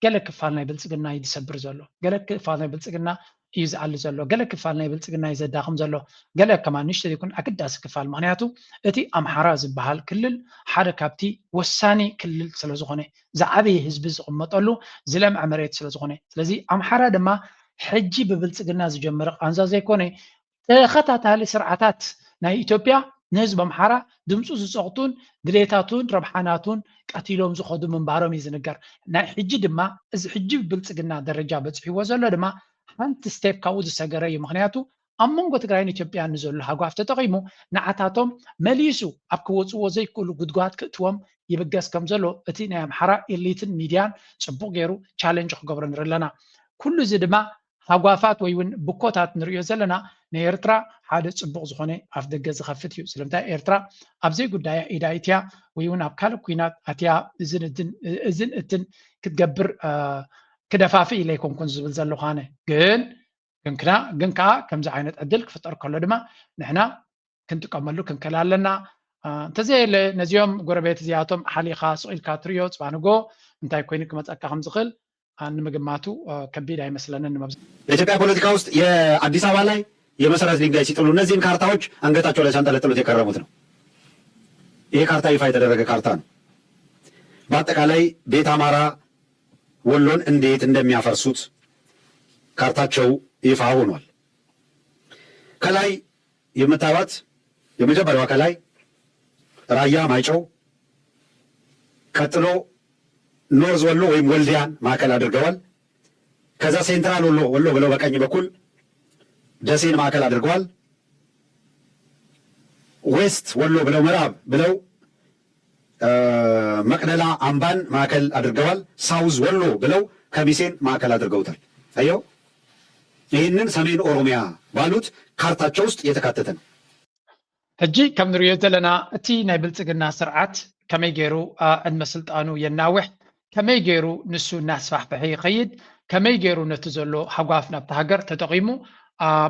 ገለ ክፋል ናይ ብልፅግና እዩ ዝሰብር ዘሎ፣ ገለ ክፋል ናይ ብልፅግና እዩ ዝኣሊ ዘሎ፣ ገለ ክፋል ናይ ብልፅግና እዩ ዘዳኽም ዘሎ፣ ገለ ከማን ንእሽቶ ዘይኮነ ኣገዳሲ ክፋል። ምክንያቱ እቲ ኣምሓራ ዝበሃል ክልል ሓደ ካብቲ ወሳኒ ክልል ስለዝኾነ፣ ዝዓበየ ህዝቢ ዝቕመጠሉ ዝለምዐ መሬት ስለዝኾነ፣ ስለዚ ኣምሓራ ድማ ሕጂ ብብልፅግና ዝጀመረ ቃንዛ ዘይኮነ ተኸታታሊ ስርዓታት ናይ ኢትዮጵያ ንህዝቢ ኣምሓራ ድምፁ ዝፀቕጡን ድሌታቱን ረብሓናቱን ቀቲሎም ዝኸዱ ምንባሮም እዩ ዝንገር። ናይ ሕጂ ድማ እዚ ሕጂ ብብልፅግና ደረጃ በፂሕዎ ዘሎ ድማ ሓንቲ step ካብኡ ዝሰገረ እዩ። ምክንያቱ ኣብ መንጎ ትግራይን ኢትዮጵያን ንዘሎ ሃጓፍ ተጠቒሙ ንዓታቶም መሊሱ ኣብ ክወፅዎ ዘይክእሉ ጉድጓድ ክእትዎም ይብገስ ከም ዘሎ እቲ ናይ ኣምሓራ ኤሊትን ሚድያን ፅቡቕ ገይሩ challenge ክገብሮ ንርኢ ኣለና። ኩሉ እዚ ድማ ታጓፋት ወይ እውን ብኮታት ንሪኦ ዘለና ንኤርትራ ሓደ ፅቡቕ ዝኾነ ኣፍ ደገ ዝኸፍት እዩ። ስለምንታይ ኤርትራ ኣብ ዘይጉዳያ ኢዳ ኢትያ ወይ እውን ኣብ ካልእ ኩናት ኣትያ እዝን እትን ክትገብር ክደፋፍእ ኢለ ኣይኮንኩን ዝብል ዘለኹ ኣነ። ግን ግን ክና ግን ከዓ ከምዚ ዓይነት ዕድል ክፍጠር ከሎ ድማ ንሕና ክንጥቀመሉ ክንክእል ኣለና። እንተዘየለ ነዚኦም ጎረቤት እዚኣቶም ሓሊኻ ስቕ ኢልካ ትሪኦ ፅባንጎ እንታይ ኮይኑ ክመፀካ ከም ዝኽእል ንምግማቱ ከቢድ ኣይመስለንን። ንመብዛሕትኡ በኢትዮጵያ ፖለቲካ ውስጥ የአዲስ አበባ ላይ የመሰረት ድንጋይ ሲጥሉ እነዚህን ካርታዎች አንገታቸው ላይ ሲያንጠለጥሉት የከረሙት ነው። ይሄ ካርታ ይፋ የተደረገ ካርታ ነው። በአጠቃላይ ቤት አማራ ወሎን እንዴት እንደሚያፈርሱት ካርታቸው ይፋ ሆኗል። ከላይ የምታዩት የመጀመሪያዋ ከላይ ራያ ማይጨው፣ ቀጥሎ ኖርዝ ወሎ ወይም ወልዲያን ማዕከል አድርገዋል። ከዛ ሴንትራል ወሎ ወሎ ብለው በቀኝ በኩል ደሴን ማዕከል አድርገዋል። ዌስት ወሎ ብለው ምዕራብ ብለው መቅደላ አምባን ማዕከል አድርገዋል። ሳውዝ ወሎ ብለው ከሚሴን ማዕከል አድርገውታል። አየው፣ ይህንን ሰሜን ኦሮሚያ ባሉት ካርታቸው ውስጥ የተካተተ ነው። ሕጂ ከም ንሪኦ ዘለና እቲ ናይ ብልፅግና ስርዓት ከመይ ገይሩ ዕድመ ስልጣኑ የናውሕ፣ ከመይ ገይሩ ንሱ እናስፋሕፈሐ ይኸይድ፣ ከመይ ገይሩ ነቲ ዘሎ ሃጓፍ ናብቲ ሃገር ተጠቒሙ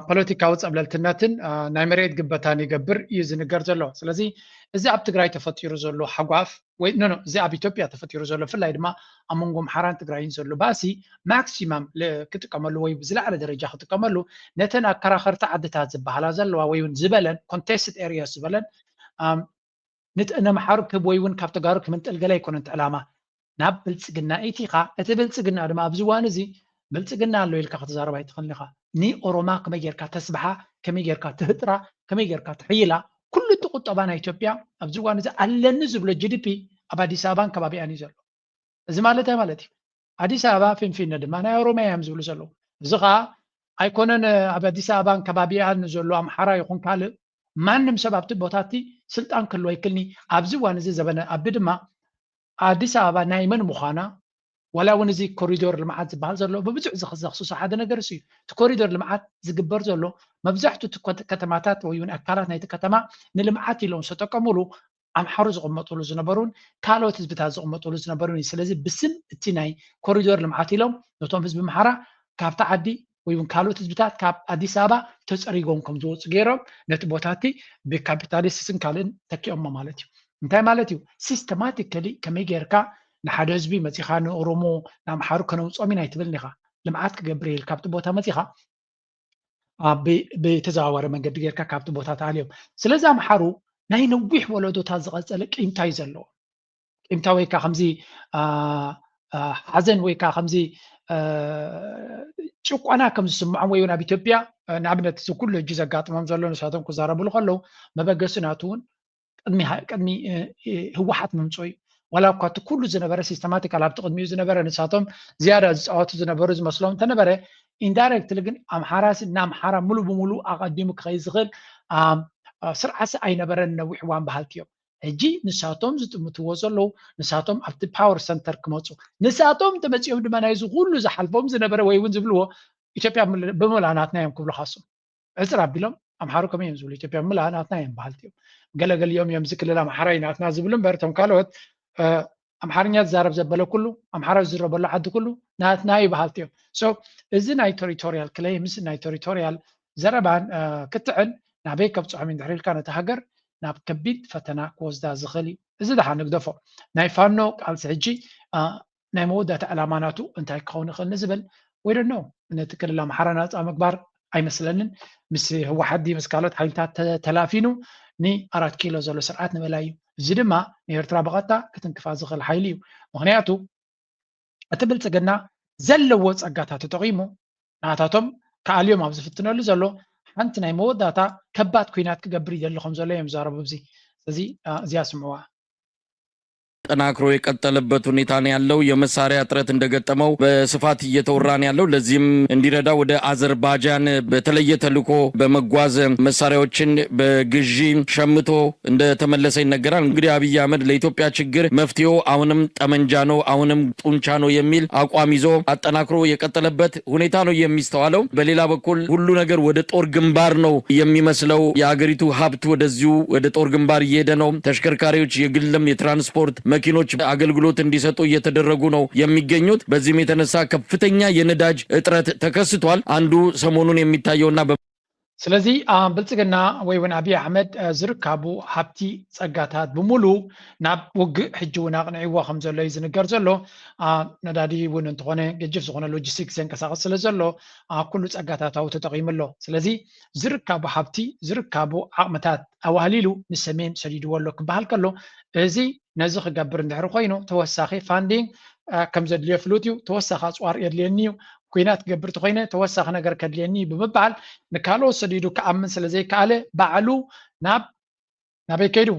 ፖለቲካዊ ፀብለልትነትን ናይ መሬት ግበታን ይገብር እዩ ዝንገር ዘሎ። ስለዚ እዚ ኣብ ትግራይ ተፈጢሩ ዘሎ ሃጓፍ ወይ ኖ እዚ ኣብ ኢትዮጵያ ተፈጢሩ ዘሎ ብፍላይ ድማ ኣብ መንጎ ኣምሓራን ትግራይን ዘሎ ባእሲ ማክሲማም ክጥቀመሉ ወይ ብዝለዓለ ደረጃ ክጥቀመሉ ነተን ኣከራኸርቲ ዓድታት ዝበሃላ ዘለዋ ወይ እውን ዝበለን ኮንቴስትድ ኤሪያስ ዝበለን ንኣምሓሩ ክብ ወይ እውን ካብ ተጋሩ ክምንጥል ገለ ኣይኮነን እቲ ዕላማ። ናብ ብልፅግና ኢቲኻ እቲ ብልፅግና ድማ ኣብዚ እዋን እዚ ብልፅግና ኣሎ ኢልካ ክትዛረብ ኣይትኽእልን ኢኻ። ንኦሮማ ከመይ ጌርካ ተስብሓ፣ ከመይ ጌርካ ትህጥራ፣ ከመይ ጌርካ ትሕይላ፣ ኩሉ እቲ ቁጠባ ናይ ኢትዮጵያ ኣብዚ እዋን እዚ ኣለኒ ዝብሎ ጂ ዲ ፒ ኣብ ኣዲስ ኣበባን ከባቢኣን እዩ ዘሎ። እዚ ማለት እንታይ ማለት እዩ? ኣዲስ ኣበባ ፊንፊነ ድማ ናይ ኦሮሚያ እዮም ዝብሉ ዘለዉ። እዚ ከዓ ኣይኮነን ኣብ ኣዲስ ኣበባን ከባቢኣን ዘሎ ኣምሓራ ይኹን ካልእ ማንም ሰብ ኣብቲ ቦታ እቲ ስልጣን ክህልዎ ኣይክልኒ። ኣብዚ እዋን እዚ ዘበነ ኣቢ ድማ ኣዲስ ኣበባ ናይ መን ምዃና ዋላ እውን እዚ ኮሪዶር ልምዓት ዝበሃል ዘሎ ብብዙሕ ዘኽስሶ ሓደ ነገር እሱ እዩ። እቲ ኮሪዶር ልምዓት ዝግበር ዘሎ መብዛሕትኡ እቲ ከተማታት ወይ እውን ኣካላት ናይቲ ከተማ ንልምዓት ኢሎም ዝተጠቀሙሉ ኣምሓሩ ዝቕመጡሉ ዝነበሩን ካልኦት ህዝብታት ዝቕመጡሉ ዝነበሩን እዩ። ስለዚ ብስም እቲ ናይ ኮሪዶር ልምዓት ኢሎም ነቶም ህዝቢ ኣምሓራ ካብቲ ዓዲ ወይ እውን ካልኦት ህዝብታት ካብ ኣዲስ ኣበባ ተፀሪጎም ከም ዝወፁ ገይሮም ነቲ ቦታ እቲ ብካፒታሊስትስን ካልእን ተኪኦሞ ማለት እዩ። እንታይ ማለት እዩ? ሲስተማቲካሊ ከመይ ጌርካ ንሓደ ህዝቢ መፂኻ ንኦሮሞ ንኣምሓሩ ከነውፅኦም ኢና ኣይትብልን ኢኻ። ልምዓት ክገብር ኢልካ ኣብቲ ቦታ መፂኻ ብተዘዋዋሪ መንገዲ ጌርካ ካብቲ ቦታ ተኣልዮም። ስለዚ ኣምሓሩ ናይ ነዊሕ ወለዶታት ዝቐፀለ ቂምታ እዩ ዘለዎ። ቂምታ ወይ ከዓ ከምዚ ሓዘን ወይ ከዓ ከምዚ ጭቆና ከም ዝስምዖም ወይ እውን ኣብ ኢትዮጵያ ንኣብነት እዚ ኩሉ ሕጂ ዘጋጥሞም ዘሎ ንሳቶም ክዛረብሉ ከለዉ መበገሲ ናቱ እውን ቅድሚ ቅድሚ ህወሓት ምምፅኡ እዩ። ዋላ እኳ እቲ ኩሉ ዝነበረ ሲስተማቲካል ኣብቲ ቅድሚኡ ዝነበረ ንሳቶም ዝያዳ ዝፃወቱ ዝነበሩ ዝመስሎም እንተነበረ ኢንዳይሬክትሊ ግን ኣምሓራሲ ንኣምሓራ ሙሉ ብሙሉ ኣቐዲሙ ክኸይድ ዝኽእል ስርዓትሲ ኣይነበረን ነዊሕ እዋን በሃልቲ እዮም። ሕጂ ንሳቶም ዝጥምትዎ ዘለዉ ንሳቶም ኣብቲ ፓወር ሰንተር ክመፁ ንሳቶም ተመፂኦም ድማ ናይዚ ኩሉ ዝሓልፎም ዝነበረ ወይ እውን ዝብልዎ ኢትዮጵያ ብምልኣ ናትና እዮም ክብሉ ካሶም ዕፅር ኣቢሎም ኣምሓሩ ከመይ እዮም ዝብሉ ኢትዮጵያ ብምልኣ ናትና እዮም በሃልቲ እዮም። ገለገሊኦም እዮም እዚ ክልል ኣምሓራ እዩ ናትና ዝብሉ እምበር እቶም ካልኦት ኣምሓርኛ ዝዛረብ ዘበለ ኩሉ ኣምሓራ ዝዝረበሉ ዓዲ ኩሉ ናትና እዩ በሃልቲ እዮም። So እዚ ናይ ቴሪቶሪያል ክሌምስ ናይ ቴሪቶሪያል ዘረባን ክትዕን ናበይ ከብፅሖም እዩ እንድሕር ኢልካ ነቲ ሃገር ናብ ከቢድ ፈተና ክወስዳ ዝኽእል እዩ። እዚ ደሓን ንግደፎ። ናይ ፋኖ ቃልሲ ሕጂ ናይ መወዳእታ ዕላማ ናቱ እንታይ ክኸውን ይኽእል ንዝብል ወይ ደኖ ነቲ ክልል ኣምሓራ ናፃ ምግባር ኣይመስለንን። ምስ ህወሓት ድዩ ምስ ካልኦት ሓይልታት ተላፊኑ ንኣራት ኪሎ ዘሎ ስርዓት ንምእላይ እዩ። እዚ ድማ ንኤርትራ ብቐጥታ ክትንክፋ ዝኽእል ሓይሊ እዩ። ምኽንያቱ እቲ ብልፅግና ዘለዎ ፀጋታት ተጠቒሙ ናታቶም ክኣልዮም ኣብ ዝፍትነሉ ዘሎ ሓንቲ ናይ መወዳእታ ከባድ ኩናት ክገብር ይደሊ ከም ዘሎ እዮም ዝዛረቡ። እዚ እዚ እዚኣ ስምዕዋ። አጠናክሮ የቀጠለበት ሁኔታ ነው ያለው። የመሳሪያ እጥረት እንደገጠመው በስፋት እየተወራ ነው ያለው። ለዚህም እንዲረዳ ወደ አዘርባጃን በተለየ ተልዕኮ በመጓዝ መሳሪያዎችን በግዢ ሸምቶ እንደተመለሰ ይነገራል። እንግዲህ አብይ አህመድ ለኢትዮጵያ ችግር መፍትሄው አሁንም ጠመንጃ ነው፣ አሁንም ጡንቻ ነው የሚል አቋም ይዞ አጠናክሮ የቀጠለበት ሁኔታ ነው የሚስተዋለው። በሌላ በኩል ሁሉ ነገር ወደ ጦር ግንባር ነው የሚመስለው። የአገሪቱ ሀብት ወደዚሁ ወደ ጦር ግንባር እየሄደ ነው። ተሽከርካሪዎች፣ የግልም የትራንስፖርት መኪኖች አገልግሎት እንዲሰጡ እየተደረጉ ነው የሚገኙት። በዚህም የተነሳ ከፍተኛ የነዳጅ እጥረት ተከስቷል። አንዱ ሰሞኑን የሚታየውና በ- ስለዚ፣ አ፣ ብልጽግና ወይ እውን ኣብይ ኣሕመድ፣ አ፣ ዝርካቡ ሃብቲ፣ ጸጋታት ብምሉእ ናብ ውግእ ሕጂ እውን ኣቕኒዕዎ ከም ዘሎ እዩ ዝንገር ዘሎ። አ፣ ነዳዲ እውን እንተኾነ ገጅፍ ዝኾነ ሎጂስቲክስ ዘንቀሳቕስ ስለ ዘሎ፣ አ፣ ኩሉ ጸጋታታዊ ተጠቒሙ ኣሎ። ስለዚ ዝርካቡ ሃብቲ፣ ዝርካቡ ዓቕምታት ኣዋህሊሉ ንሰሜን ሰዲድዎ ኣሎ ክበሃል ከሎ፣ እዚ ነዚ ክገብር እንድሕሪ ኮይኑ ተወሳኺ ፋንዲንግ፣ አ፣ ከም ዘድልዮ ፍሉጥ እዩ። ተወሳኺ ኣጽዋር የድልየኒ እዩ፣ ኲናት ክገብር ተኾይነ ተወሳኺ ነገር ከድልየኒ እዩ ብምባል ንካልኦት ሰዲዱ ክኣምን ስለ ዘይከኣለ ባዕሉ ናብ፣ ናበይ ከይዱ?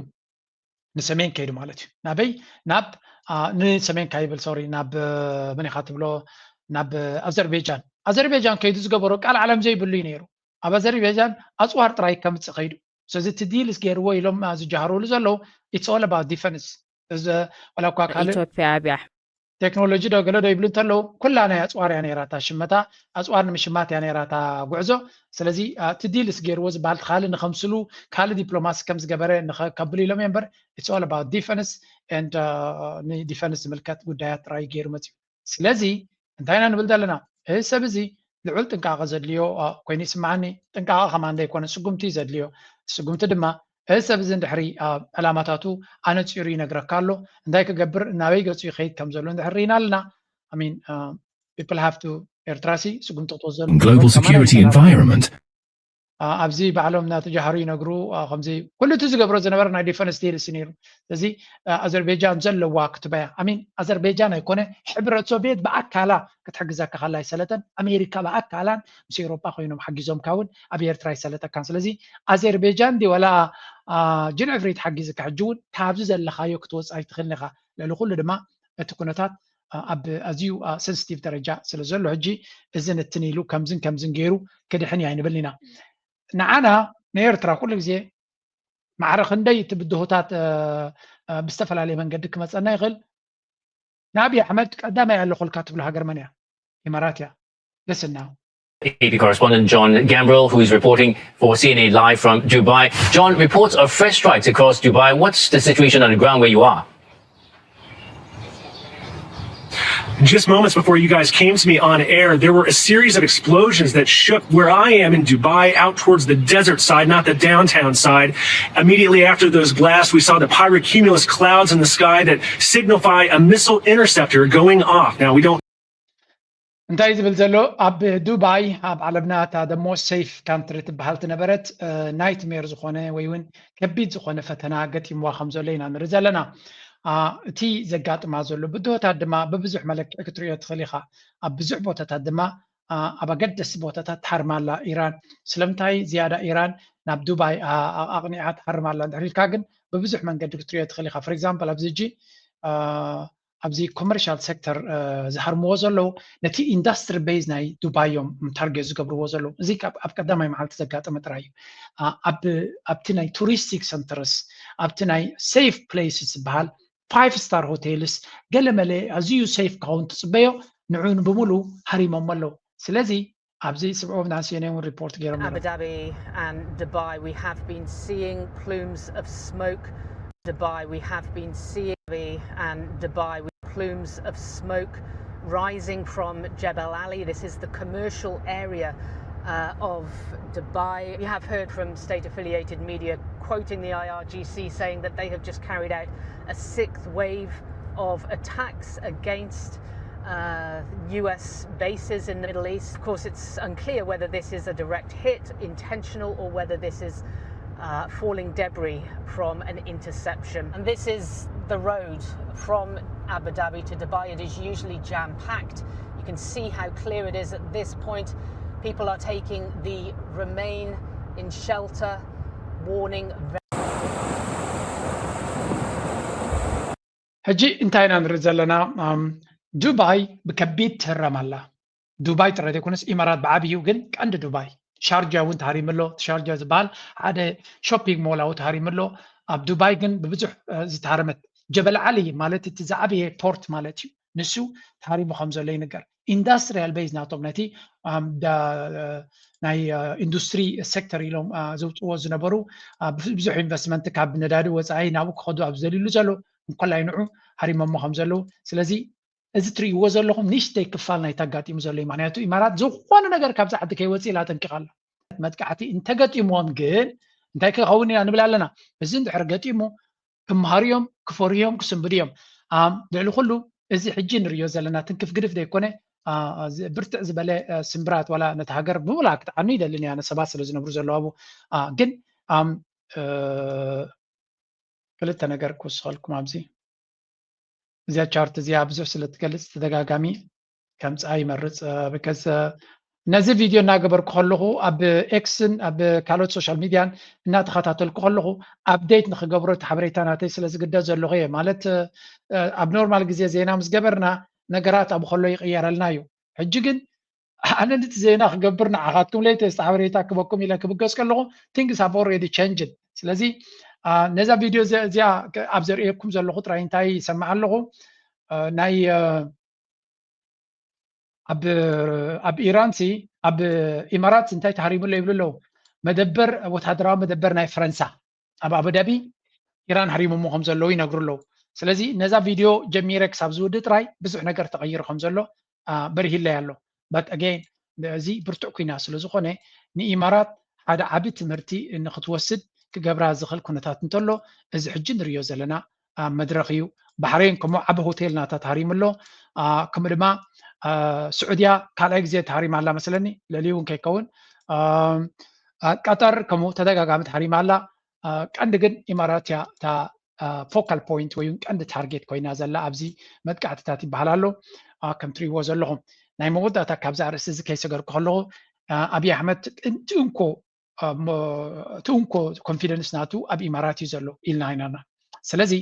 ንሰሜን ከይዱ ማለት እዩ። ናበይ? ናብ፣ አ፣ ንሰሜን ካይብል፣ ሶሪ፣ ናብ፣ አ፣ መን ኢኻ ትብሎ? ናብ፣ አ፣ ኣዘርቤጃን። ኣዘርቤጃን ከይዱ ዝገበሮ ቃል ዓለም ዘይብሉ እዩ ነይሩ። ኣብ ኣዘርቤጃን ኣጽዋር ጥራይ ከምጽእ ከይዱ። ስለዚ እቲ ዲልስ ገይርዎ ኢሎም፣ አ፣ ዝጃሃሩሉ ዘለዉ፣ it's all about defense። እዚ ዋላ እኳ ካልእ ኢትዮጵያ ኣብያ። ቴክኖሎጂ ዶ ገለ ዶ ይብሉ እንተለዉ፣ ኩላ ናይ ኣጽዋር እያ ነይራ እታ ሽመታ፣ ኣጽዋር ንምሽማት እያ ነይራ እታ ጉዕዞ። ስለዚ፣ አ፣ እቲ ዲልስ ገይርዎ ዝበሃል ካልእ ንኸምስሉ፣ ካልእ ዲፕሎማሲ ከም ዝገበረ ንኸ-፣ ከብሉ ኢሎም እዮም እምበር፣ it's all about defense and፣ አ፣ ንዲፈንስ ዝምልከት ጉዳያት ጥራይ ገይሩ መጺኡ። ስለዚ እንታይ ኢና ንብል ዘለና? እዚ ሰብ እዚ ልዑል ጥንቃቐ ዘድልዮ፣ አ፣ ኮይኑ ይስምዓኒ። ጥንቃቐ ከማን ዘይኮነ ስጉምቲ እዩ ዘድልዮ። ስጉምቲ ድማ እዚ ሰብ እዚ እንድሕሪ፣ አ፣ ዕላማታቱ ኣነጺሩ ይነግረካ ኣሎ። እንታይ ክገብር፣ ናበይ ገጹ ይኸይድ ከም ዘሎ እንድሕር ርኢና ኣለና። I mean, አ፣ people have to፣ ኤርትራሲ ስጉምቲ ክትወስደሉ Global ከማን security ኣይከኣልን። Environment። አ፣ ኣብዚ ባዕሎም እናተጃሃሩ ይነግሩ፣ አ፣ ከምዚ ኩሉ እቲ ዝገብሮ ዝነበረ ናይ ዲፈንስ ዲልስ እዩ ነይሩ። ስለዚ፣ አ፣ ኣዘርቤጃን ዘለዋ ክትበያ፣ I mean፣ ኣዘርቤጃን ኣይኮነ፣ ሕብረት ሶቪየት ብኣካላ ክትሕግዘካ ከላ ኣይሰለጠን፣ ኣሜሪካ ብኣካላን ምስ ኤውሮጳ ኮይኖም ሓጊዞምካ እውን ኣብ ኤርትራ ኣይሰለጠካን። ስለዚ ኣዘርቤጃን ዲ ዋላ፣ አ፣ ጅንዕፍሪት ሓጊዝካ ሕጂ እውን ካብዚ ዘለኻዮ ክትወጽእ ኣይትኽእልን ኢኻ። ልዕሊ ኩሉ ድማ እቲ ኩነታት፣ አ፣ ኣብ ኣዝዩ፣ አ፣ ሰንሲቲቭ ደረጃ ስለ ዘሎ ሕጂ እዚ ንትን ኢሉ ከምዝን ከምዝን ገይሩ ክድሕን እዩ ኣይንብልን ኢና። ንዓና ንኤርትራ ኩሉ ግዜ ማዕረ ክንደይ እቲ ብድሆታት፣ አ፣ አ፣ ብዝተፈላለየ መንገዲ ክመጸና ይኽእል። ንኣብይ ኣሕመድ ቀዳማይ ኣለኹልካ ትብሎ ሃገር መን እያ? ኢማራት እያ። Listen now. A P correspondent John Gambrill, who is reporting for C N A Live from Dubai. John, reports of fresh strikes across Dubai. What's the situation on the ground where you are? Just moments before you guys came to me on air, there were a series of explosions that shook where I am in Dubai, out towards the desert side, not the downtown side. Immediately after those blasts, we saw the pyrocumulus clouds in the sky that signify a missile interceptor going off. Now, we don't እንታይ እዩ ዝብል ዘሎ? ኣብ ዱባይ፣ ኣብ ዓለምና እታ the most safe country ትበሃል ትነበረት፣ እ፣ ናይትሜር ዝኾነ ወይ እውን ከቢድ ዝኾነ ፈተና ገጢምዋ ከም ዘሎ ኢና ንርኢ ዘለና። አ፣ እቲ ዘጋጥማ ዘሎ ብድሆታት ድማ ብብዙሕ መለክዒ ክትሪኦ ትኽእል ኢኻ። ኣብ ብዙሕ ቦታታት ድማ፣ አ፣ ኣብ ኣገደስቲ ቦታታት ትሃርማ ኣላ ኢራን። ስለምንታይ ዝያዳ ኢራን ናብ ዱባይ፣ አ፣ አ፣ ኣቕኒዓ ትሃርም ኣላ እንድሕር ኢልካ ግን ብብዙሕ መንገዲ ክትሪኦ ትኽእል ኢኻ። For example፣ ኣብዚ ሕጂ፣ አ፣ ኣብዚ ኮመርሻል ሴክተር፣ እ፣ ዝሃርምዎ ዘለዉ ነቲ ኢንዳስትሪ ቤዝ ናይ ዱባይ እዮም ታርጌት ዝገብርዎ ዘለዉ። እዚ ካብ፣ ኣብ ቀዳማይ መዓልቲ ዘጋጠመ ጥራይ እዩ። አ፣ ኣብ፣ ኣብቲ ናይ ቱሪስቲክ ሰንተርስ፣ ኣብቲ ናይ ሴፍ ፕሌስስ ዝበሃል ፋይቭ ስታር ሆቴልስ ገለመለ ኣዝዩ ሴፍ ክኸውን ትጽበዮ ንዑ ብምሉ ሃሪሞሞ ኣለዉ። ስለዚ ኣብዚ ስምዑ ናብ ሲኤንኤን እውን ሪፖርት ገይሮም ኣለዉ። Abu Dhabi and Dubai, we have been seeing plumes of smoke. Dubai, we have been seeing Abu Dhabi and Dubai with plumes of smoke rising from Jebel Ali. This is the commercial area, uh, of Dubai. We have heard from state-affiliated media quoting the I R G C saying that they have just carried out a sixth wave of attacks against, uh, U S bases in the Middle East. Of course, it's unclear whether this is a direct hit, intentional, or whether this is, uh, falling debris from an interception. And this is the road from Abu Dhabi to Dubai. It is usually jam-packed. You can see how clear it is at this point. People are taking the remain in shelter warning. ሕጂ እንታይ ኢና ንርኢ ዘለና? ዱባይ ብከቢድ ትህረም ኣላ። ዱባይ ጥራይ ዘይኮነስ ኢማራት ብዓብዩ፣ ግን ቀንዲ ዱባይ። ሻርጃ እውን ተሃሪሙ ኣሎ። ሻርጃ ዝበሃል ሓደ ሾፒንግ ሞል ኣብኡ ተሃሪሙ ኣሎ። ኣብ ዱባይ ግን ብብዙሕ ዝተሃረመት፣ ጀበል ዓሊ ማለት እቲ ዝዓበየ ፖርት ማለት እዩ፣ ንሱ ተሃሪሙ ከም ዘሎ ይንገር። ኢንዳስትሪያል ቤዝ ናቶም ነቲ ናይ ኢንዱስትሪ ሴክተር ኢሎም ዘውፅዎ ዝነበሩ ብዙሕ ኢንቨስትመንት ካብ ነዳዲ ወፃኢ ናብኡ ክኸዱ ኣብ ዝደልይሉ ዘሎ እንኮላይ ንዑ ሃሪሞሞ ከም ዘለዉ። ስለዚ እዚ ትርእይዎ ዘለኹም ንእሽተይ ክፋል ናይቲ ኣጋጢሙ ዘሎ እዩ። ምክንያቱ ኢማራት ዝኾነ ነገር ካብዚ ዓዲ ከይወፅእ ኢላ ኣጠንቂቓ ኣላ። መጥቃዕቲ እንተገጢምዎም ግን እንታይ ክኸውን ኢና ንብል ኣለና። እዚ እንድሕር ገጢሙ ክምሃሩ እዮም፣ ክፈርሁ እዮም፣ ክስንብዱ እዮም። ልዕሊ ኩሉ እዚ ሕጂ ንርእዮ ዘለና ትንክፍ ግድፍ ዘይኮነ ብርትዕ ዝበለ ስምብራት ዋላ ነቲ ሃገር ብምሉኣ ክትዓኑ ይደልን እያ፣ ሰባት ስለ ዝነብሩ ዘለዉ ኣብኡ። ግን ክልተ ነገር ክውስኸልኩም ኣብዚ። እዚኣ ቻርት እዚኣ ብዙሕ ስለ ትገልጽ ተደጋጋሚ ከምጽኣ ይመርጽ። ብከስ ነዚ ቪድዮ እናገበርኩ ከለኹ ኣብ ኤክስን ኣብ ካልኦት ሶሻል ሚድያን እናተኸታተልኩ ከለኹ ኣፕዴት ንክገብሮ እቲ ሓበሬታ ናተይ ስለ ዝግደድ ዘለኹ እየ። ማለት ኣብ ኖርማል ግዜ ዜና ምስ ገበርና ነገራት ኣብ ከሎ ይቕየረልና እዩ። ሕጂ ግን ኣነ ነቲ ዜና ክገብር ንዓኻትኩም ሌተስት ሓበሬታ ክበኩም ኢለ ክብገስ ከለኹ things have already changed። ስለዚ ነዛ ቪድዮ እዚኣ ኣብ ዘርእየኩም ዘለኹ ጥራይ እንታይ ይሰማዕ ኣለኹ? ናይ ኣብ ኢራን ሲ ኣብ ኢማራት እንታይ ተሃሪሙ ኣሎ ይብሉ ኣለዉ። መደበር ወታደራዊ መደበር ናይ ፈረንሳ ኣብ ኣቡዳቢ ኢራን ሃሪሞሞ ከም ዘለዉ ይነግሩ ኣለዉ። ስለዚ ነዛ ቪድዮ ጀሚረ ክሳብ ዝውድእ ጥራይ ብዙሕ ነገር ተቐይሩ ከም ዘሎ በሪሂለይ ኣሎ። But again እዚ ብርቱዕ ኩናት ስለ ዝኾነ ንኢማራት ሓደ ዓቢ ትምህርቲ ንክትወስድ ክገብራ ዝኽእል ኩነታት እንተሎ እዚ ሕጂ ንርእዮ ዘለና መድረኽ እዩ። ባሕሬን ከምኡ ዓቢ ሆቴል ናታ ተሃሪሙ ኣሎ። ከምኡ ድማ ስዑድያ ካልኣይ ግዜ ተሃሪማ ኣላ መስለኒ፣ ልዕሊኡ እውን ከይከውን። ቀጠር ከምኡ ተደጋጋሚ ተሃሪማ ኣላ። ቀንዲ ግን ኢማራት እያ እታ ፎካል ፖይንት ወይ ቀንዲ ታርጌት ኮይና ዘላ ኣብዚ መጥቃዕትታት ይበሃል ኣሎ። ከም ትርእይዎ ዘለኹም ናይ መወዳእታ ካብዚ ኣርእስቲ እዚ ከይሰገርኩ ከለኹ ኣብይ ኣሕመድ እቲ እንኮ እቲ እንኮ ኮንፊደንስ ናቱ ኣብ ኢማራት እዩ ዘሎ ኢልና ኢና። ስለዚ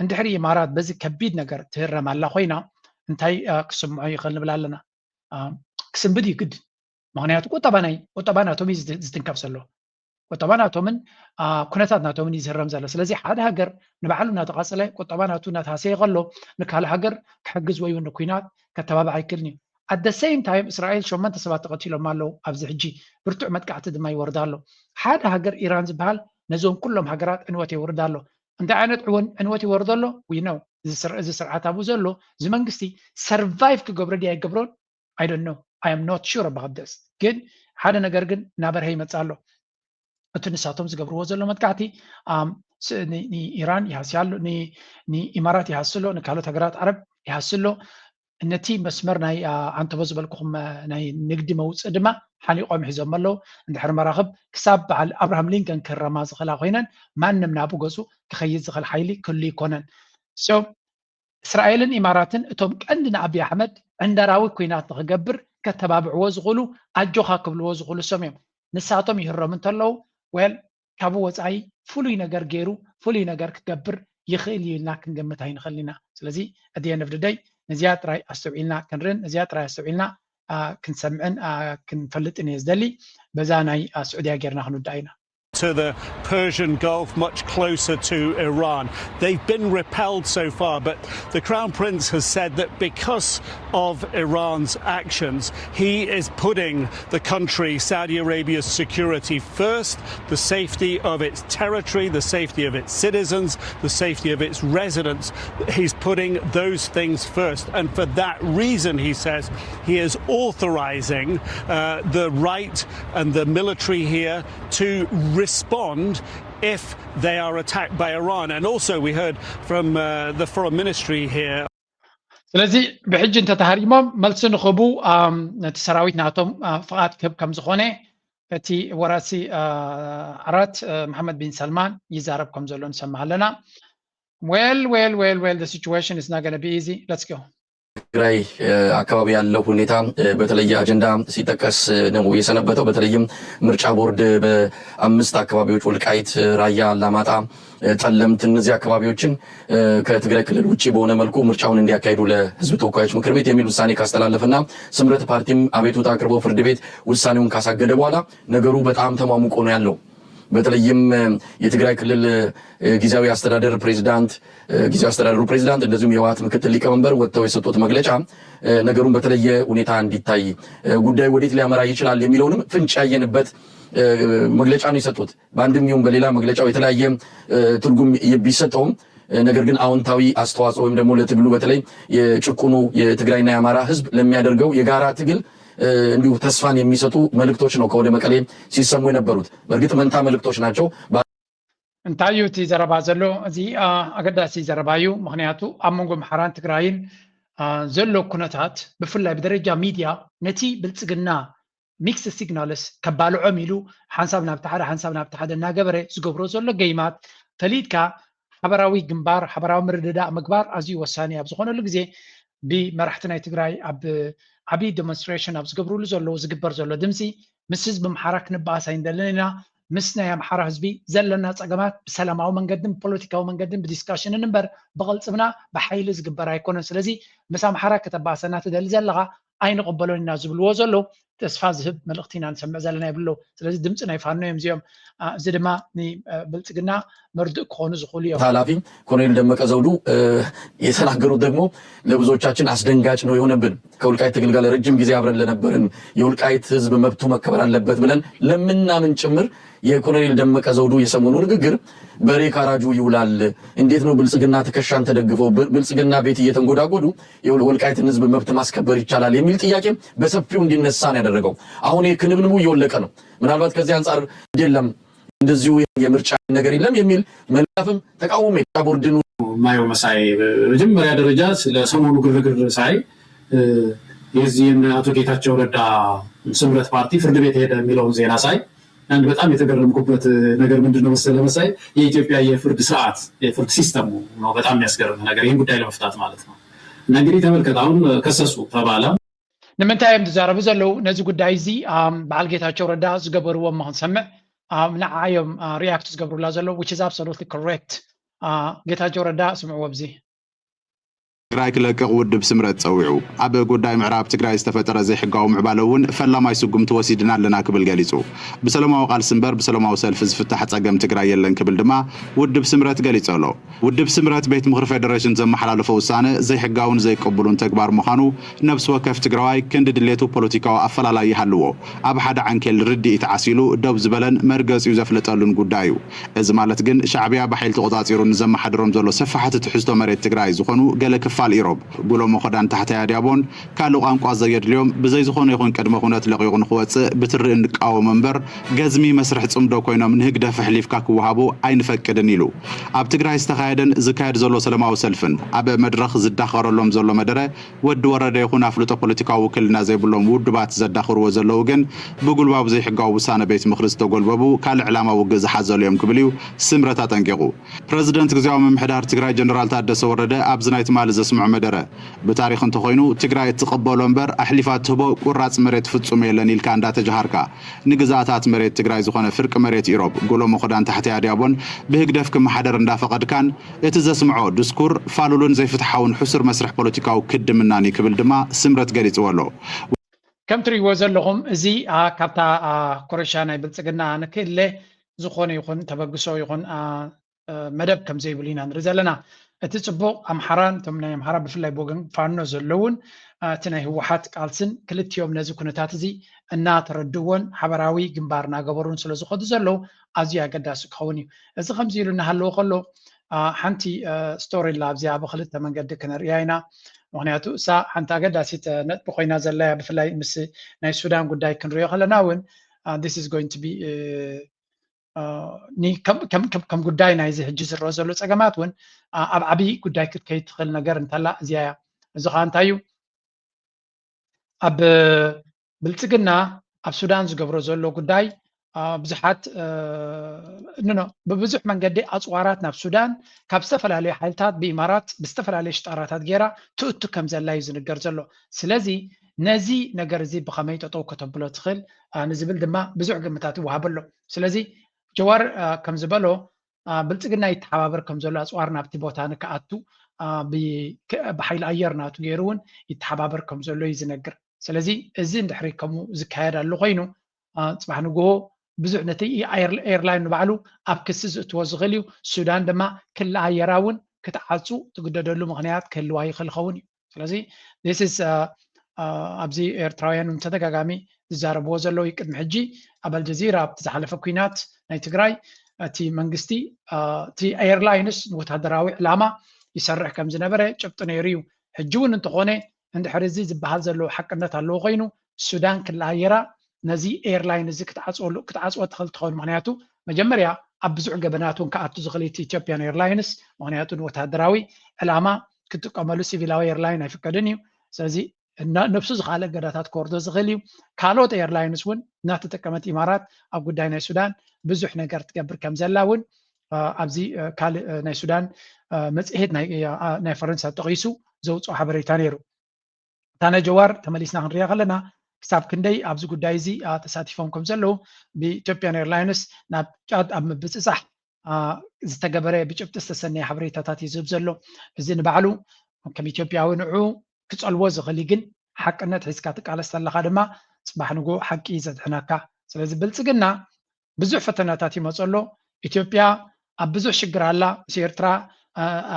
እንድሕሪ ኢማራት በዚ ከቢድ ነገር ትህረም ኣላ ኮይና እንታይ ክስምዖ ይኽእል ንብል ኣለና። ክስንብድ እዩ ግድን። ምክንያቱ ቁጠባ ናይ ቁጠባ ናቶም እዩ ዝትንከፍ ዘሎ። ቁጠባ ናቶምን ኩነታት ናቶምን እዩ ዝህረም ዘሎ። ስለዚ ሓደ ሃገር ንባዕሉ እናተቃፀለ ቁጠባ ናቱ እናተሃሰየ ከሎ ንካልእ ሃገር ክሕግዝ ወይ እውን ንኩናት ከተባብዕ ኣይክእልን እዩ። At the same time እስራኤል ሸሞንተ ሰባት ተቐቲሎም ኣለዉ ኣብዚ ሕጂ ብርቱዕ መጥቃዕቲ ድማ ይወርዳ ኣሎ። ሓደ ሃገር ኢራን ዝበሃል ነዞም ኩሎም ሃገራት ዕንወት የውርዳ ኣሎ። እንታይ ዓይነት ዕወን ዕንወት ይወርዶ ኣሎ? We know እዚ ስርዓት ኣብኡ ዘሎ እዚ መንግስቲ ሰርቫይቭ ክገብሮ ድዩ ኣይገብሮን I don't know, I am not sure about this። ግን ሓደ ነገር ግን እናበርሀ ይመፅእ ኣሎ። እቲ ንሳቶም ዝገብርዎ ዘሎ መጥቃዕቲ ንኢራን ይሃሲ ኣሎ፣ ንኢማራት ይሃሲ ኣሎ፣ ንካልኦት ሃገራት ዓረብ ይሃሲ ኣሎ። ነቲ መስመር ናይ ኣንተቦ ዝበልኩኹም ናይ ንግዲ መውፅእ ድማ ሓኒቆም ሒዞም ኣለዉ። እንድሕር መራኽብ ክሳብ በዓል ኣብርሃም ሊንከን ክህረማ ዝኽእላ ኮይነን ማንም ናብኡ ገፁ ክኸይድ ዝኽእል ሓይሊ ክህሉ ይኮነን። So እስራኤልን ኢማራትን እቶም ቀንዲ ንኣብይ ኣሕመድ ዕንደራዊ ኩናት ንክገብር ከተባብዕዎ ዝኽእሉ ኣጆኻ ክብልዎ ዝኽእሉ እሶም እዮም። ንሳቶም ይህረሙ እንተለዉ well ካብኡ ወፃኢ ፍሉይ ነገር ገይሩ ፍሉይ ነገር ክገብር ይኽእል እዩ ኢልና ክንገምት ኣይንኽእል ኢና። ስለዚ at the end of the day ነዚኣ ጥራይ ኣስተውዒልና ክንርእን ነዚኣ ጥራይ ኣስተውዒልና ክንሰምዕን ክንፈልጥን እየ ዝደሊ። በዛ ናይ ስዑድያ ጌርና ክንውዳእ ኢና። to the Persian Gulf, much closer to Iran. They've been repelled so far, but the Crown Prince has said that because of Iran's actions, he is putting the country, Saudi Arabia's security first, the safety of its territory, the safety of its citizens, the safety of its residents. He's putting those things first. And for that reason, he says, he is authorizing uh, the right and the military here to respond if they are attacked by Iran. And also, we heard from uh, the foreign ministry here. ስለዚ ብሕጂ እንተተሃሪሞም መልሲ ንኽህቡ ነቲ ሰራዊት ናቶም ፍቓድ ክህብ ከም ዝኾነ እቲ ወራሲ ዓራት መሓመድ ቢን ሰልማን ይዛረብ ከም ዘሎ ንሰምዕ ኣለና። Well, well, well, well, the situation is not going to be easy. Let's go. ትግራይ አካባቢ ያለው ሁኔታ በተለየ አጀንዳ ሲጠቀስ ነው የሰነበተው። በተለይም ምርጫ ቦርድ በአምስት አካባቢዎች ወልቃይት፣ ራያ አላማጣ፣ ጠለምት፣ እነዚህ አካባቢዎችን ከትግራይ ክልል ውጭ በሆነ መልኩ ምርጫውን እንዲያካሂዱ ለህዝብ ተወካዮች ምክር ቤት የሚል ውሳኔ ካስተላለፈና ስምረት ፓርቲም አቤቱታ አቅርቦ ፍርድ ቤት ውሳኔውን ካሳገደ በኋላ ነገሩ በጣም ተሟሙቆ ነው ያለው። በተለይም የትግራይ ክልል ጊዜያዊ አስተዳደር ፕሬዚዳንት ጊዜያዊ አስተዳደሩ ፕሬዚዳንት እንደዚሁም የህወሓት ምክትል ሊቀመንበር ወጥተው የሰጡት መግለጫ ነገሩን በተለየ ሁኔታ እንዲታይ፣ ጉዳዩ ወዴት ሊያመራ ይችላል የሚለውንም ፍንጭ ያየንበት መግለጫ ነው የሰጡት። በአንድም ይሁን በሌላ መግለጫው የተለያየ ትርጉም ቢሰጠውም ነገር ግን አዎንታዊ አስተዋጽኦ ወይም ደግሞ ለትግሉ በተለይ የጭቁኑ የትግራይና የአማራ ህዝብ ለሚያደርገው የጋራ ትግል እንዲሁ ተስፋን የሚሰጡ መልእክቶች ነው ከወደ መቀሌ ሲሰሙ የነበሩት። በእርግጥ መንታ መልእክቶች ናቸው። እንታይ እዩ እቲ ዘረባ ዘሎ? እዚ ኣገዳሲ ዘረባ እዩ። ምክንያቱ ኣብ መንጎ ኣምሓራን ትግራይን ዘሎ ኩነታት ብፍላይ ብደረጃ ሚድያ ነቲ ብልፅግና ሚክስ ሲግናልስ ከባልዖም ኢሉ ሓንሳብ ናብቲ ሓደ ሓንሳብ ናብቲ ሓደ እናገበረ ዝገብሮ ዘሎ ገይማት ፈሊጥካ ሓበራዊ ግንባር ሓበራዊ ምርድዳእ ምግባር ኣዝዩ ወሳኒ ኣብ ዝኾነሉ ግዜ ብመራሕቲ ናይ ትግራይ ኣብ ዓብዪ ዴሞንስትሬሽን ኣብ ዝገብርሉ ዘለዉ ዝግበር ዘሎ ድምፂ ምስ ህዝቢ ኣምሓራ ክንበኣስ ኣይንደልን ኢና። ምስ ናይ ኣምሓራ ህዝቢ ዘለና ፀገማት ብሰላማዊ መንገድን ብፖለቲካዊ መንገድን ብዲስካሽንን እምበር ብቕልፅምና ብሓይሊ ዝግበር ኣይኮነን። ስለዚ ምስ ኣምሓራ ከተባእሰና ትደሊ ዘለኻ ኣይንቕበሎን ኢና ዝብልዎ ዘለዉ ተስፋ ዝህብ መልእኽቲ ኢና ንሰምዕ ዘለና ይብሉ። ስለዚ ድምፂ ናይ ፋኖ እዮም እዚኦም። እዚ ድማ ንብልፅግና መርድእ ክኾኑ ዝኽእሉ እዮም። ኃላፊ ኮሎኔል ደመቀ ዘውዱ የተናገሩት ደግሞ ለብዙዎቻችን አስደንጋጭ ነው የሆነብን። ከወልቃይት ትግል ጋር ለረጅም ጊዜ አብረን ለነበርን የወልቃይት ህዝብ መብቱ መከበር አለበት ብለን ለምናምን ጭምር የኮሎኔል ደመቀ ዘውዱ የሰሞኑ ንግግር በሬ ካራጁ ይውላል። እንዴት ነው ብልጽግና ትከሻን ተደግፈው ብልጽግና ቤት እየተንጎዳጎዱ የወልቃይትን ህዝብ መብት ማስከበር ይቻላል የሚል ጥያቄ በሰፊው እንዲነሳ ነው ያደረገው። አሁን ይህ ክንብንቡ እየወለቀ ነው። ምናልባት ከዚህ አንጻር የለም እንደዚሁ የምርጫ ነገር የለም የሚል መላፍም ተቃውሞ የምርጫ ቦርድን የማየው መሳይ፣ በመጀመሪያ ደረጃ ስለ ሰሞኑ ግርግር ሳይ የዚህ የነ አቶ ጌታቸው ረዳ ስምረት ፓርቲ ፍርድ ቤት ሄደ የሚለውን ዜና ሳይ አንድ በጣም የተገረምኩበት ነገር ምንድን ነው መሰለህ መሳይ፣ የኢትዮጵያ የፍርድ ስርዓት የፍርድ ሲስተሙ ነው በጣም የሚያስገርም ነገር፣ ይህን ጉዳይ ለመፍታት ማለት ነው። እና እንግዲህ ተመልከት፣ አሁን ከሰሱ ተባለ። ንምንታይ እዮም ዝዛረቡ ዘለዉ ነዚ ጉዳይ እዚ? በዓል ጌታቸው ረዳ ዝገበርዎ እሞ ክንሰምዕ፣ ንዓ እዮም ሪያክት ዝገብሩላ ዘለዉ፣ which is absolutely correct። ጌታቸው ረዳ ስምዕዎ ኣብዚ። ትግራይ ክለቅቕ ውድብ ስምረት ጸዊዑ። ኣብ ጉዳይ ምዕራብ ትግራይ ዝተፈጠረ ዘይሕጋዊ ምዕባለ እውን ፈላማይ ስጉምቲ ወሲድና ኣለና ክብል ገሊጹ። ብሰላማዊ ቃልሲ እምበር ብሰላማዊ ሰልፊ ዝፍታሕ ጸገም ትግራይ የለን ክብል ድማ ውድብ ስምረት ገሊጹ ኣሎ። ውድብ ስምረት ቤት ምኽሪ ፌደሬሽን ዘመሓላለፎ ውሳነ ዘይሕጋውን ዘይቅቡሉን ተግባር ምዃኑ ነብሲ ወከፍ ትግራዋይ ክንዲ ድሌቱ ፖለቲካዊ ኣፈላላይ ይሃልዎ ኣብ ሓደ ዓንኬል ርድኢት ዓሲሉ ደው ዝበለን መርገጺኡ ዘፍለጠሉን ጉዳይ እዩ። እዚ ማለት ግን ሻዕብያ ብሓይሊ ተቖጻጺሩ ንዘመሓድሮም ዘሎ ሰፋሕቲ ትሕዝቶ መሬት ትግራይ ዝኾኑ ገለ ክፋል ኢሮብ፣ ጉሎ ሞኸዳን ታሕታይ ኣድያቦን ካልእ ቋንቋ ዘየድልዮም ብዘይ ዝኾነ ይኹን ቅድመ ኩነት ለቒቑ ንኽወጽእ ብትሪ እንቃወሞ እምበር ገዝሚ መስርሕ ጽምዶ ኮይኖም ንህግደፍ ኣሕሊፍካ ክወሃቡ ኣይንፈቅድን ኢሉ። ኣብ ትግራይ ዝተኻየደን ዝካየድ ዘሎ ሰለማዊ ሰልፍን ኣብ መድረኽ ዝዳኸረሎም ዘሎ መደረ ወዲ ወረደ ይኹን ኣፍልጦ ፖለቲካዊ ውክልና ዘይብሎም ውድባት ዘዳኽርዎ ዘለዉ ግን ብጉልባብ ዘይሕጋዊ ውሳነ ቤት ምኽሪ ዝተጎልበቡ ካልእ ዕላማ ውግእ ዝሓዘሉ እዮም ክብል እዩ ስምረት ኣጠንቂቑ። ፕረዚደንት ግዝያዊ ምምሕዳር ትግራይ ጀነራል ታደሰ ወረደ ኣብዚ ናይ ትማሊ ዘስምዖ መደረ ብታሪኽ እንተኾይኑ ትግራይ እትቕበሎ እምበር ኣሕሊፋ ትህቦ ቁራፅ መሬት ፍፁም የለን ኢልካ እንዳተጃሃርካ ንግዝኣታት መሬት ትግራይ ዝኾነ ፍርቂ መሬት ኢሮብ ጉሎ ሞኸዳን ታሕተይ ኣድያቦን ብህግደፍ ክመሓደር እንዳፈቐድካን እቲ ዘስምዖ ድስኩር ፋሉልን ዘይፍትሓውን ሕሱር መስርሕ ፖለቲካዊ ክድምናን እዩ ክብል ድማ ስምረት ገሊፅዎ ኣሎ። ከም ትሪእዎ ዘለኹም እዚ ካብታ ኮረሻ ናይ ብልፅግና ንክእለ ዝኾነ ይኹን ተበግሶ ይኹን መደብ ከም ዘይብሉ ኢና ንርኢ ዘለና። እቲ ፅቡቕ ኣምሓራን እቶም ናይ ኣምሓራ ብፍላይ ብወገን ፋኖ ዘለውን እቲ ናይ ህወሓት ቃልስን ክልቲኦም ነዚ ኩነታት እዚ እናተረድዎን ሓበራዊ ግንባር እናገበሩን ስለ ዝኸዱ ዘለዉ ኣዝዩ ኣገዳሲ ክኸውን እዩ። እዚ ከምዚ ኢሉ እናሃለወ ከሎ ሓንቲ ስቶሪ ላ ኣብዚኣ ብክልተ መንገዲ ክነርእያ ኢና። ምክንያቱ እሳ ሓንቲ ኣገዳሲት ነጥቢ ኮይና ዘለያ ብፍላይ ምስ ናይ ሱዳን ጉዳይ ክንሪኦ ከለና እውን this is going to be ከም ጉዳይ ናይዚ ሕጂ ዝረአ ዘሎ ፀገማት እውን ኣብ ዓብዪ ጉዳይ ክትከይድ ትኽእል ነገር እንተላ እዚያ እያ። እዚ ከዓ እንታይ እዩ? ኣብ ብልፅግና ኣብ ሱዳን ዝገብሮ ዘሎ ጉዳይ ብዙሓት ኖ ብብዙሕ መንገዲ ኣፅዋራት ናብ ሱዳን ካብ ዝተፈላለዩ ሓይልታት ብኢማራት ብዝተፈላለዩ ሽጣራታት ገይራ ትእቱ ከም ዘላ እዩ ዝንገር ዘሎ። ስለዚ ነዚ ነገር እዚ ብኸመይ ጠጠው ከተብሎ ትኽእል ንዝብል ድማ ብዙሕ ግምታት ይወሃበሎ። ስለዚ ጀዋር ከም ዝበሎ ብልፅግና ይተሓባበር ከም ዘሎ ኣፅዋር ናብቲ ቦታ ንክኣቱ ብሓይሊ ኣየር ናቱ ገይሩ እውን ይተሓባበር ከም ዘሎ እዩ ዝነግር። ስለዚ እዚ እንድሕሪ ከምኡ ዝካየድ ኣሎ ኮይኑ ፅባሕ ንግሆ ብዙሕ ነቲ ኤርላይን ንባዕሉ ኣብ ክሲ ዝእትዎ ዝኽእል እዩ። ሱዳን ድማ ክልኣየራ እውን ክትዓፁ ትግደደሉ ምክንያት ክህልዋ ይኽእል ኸውን እዩ። ስለዚ ኣብዚ ኤርትራውያን ተደጋጋሚ ዝዛረብዎ ዘለዉ እዩ። ቅድሚ ሕጂ ኣብ ኣልጀዚራ ኣብቲ ዝሓለፈ ኩናት ናይ ትግራይ እቲ መንግስቲ እቲ ኤርላይንስ ንወታደራዊ ዕላማ ይሰርሕ ከም ዝነበረ ጭብጢ ነይሩ እዩ። ሕጂ እውን እንተኾነ እንድሕር እዚ ዝበሃል ዘለዎ ሓቅነት ኣለዎ ኮይኑ ሱዳን ክለኣየራ ነዚ ኤርላይን እዚ ክትዓፅወሉ ክትዓፅወ ትኽእል ትኸውን። ምክንያቱ መጀመርያ ኣብ ብዙሕ ገበናት እውን ክኣቱ ዝኽእል እቲ ኢትዮጵያን ኤርላይንስ ምክንያቱ ንወታደራዊ ዕላማ ክትጥቀመሉ ሲቪላዊ ኤርላይን ኣይፍቀድን እዩ። ስለዚ ነብሱ ዝኻለ እገዳታት ክወርዶ ዝኽእል እዩ። ካልኦት ኤርላይንስ እውን እናተጠቀመት ኢማራት ኣብ ጉዳይ ናይ ሱዳን ብዙሕ ነገር ትገብር ከም ዘላ እውን ኣብዚ ካልእ ናይ ሱዳን መፅሄት ናይ ፈረንሳ ጠቒሱ ዘውፅኦ ሓበሬታ ነይሩ። እታ ናይ ጀዋር ተመሊስና ክንሪኣ ከለና ክሳብ ክንደይ ኣብዚ ጉዳይ እዚ ተሳቲፎም ከም ዘለዉ ብኢትዮጵያን ኤርላይንስ ናብ ጫድ ኣብ ምብፅፃሕ ዝተገበረ ብጭብጢ ዝተሰነየ ሓበሬታታት እዩ ዝህብ ዘሎ። እዚ ንባዕሉ ከም ኢትዮጵያዊ ንዑ ክፀልዎ ዝኽእል ግን ሓቅነት ሒዝካ ትቃለስ ተለካ ድማ ፅባሕ ንግሆ ሓቂ እዩ ዘድሕነካ። ስለዚ ብልፅግና ብዙሕ ፈተናታት ይመፀ ኣሎ። ኢትዮጵያ ኣብ ብዙሕ ሽግር ኣላ ምስ ኤርትራ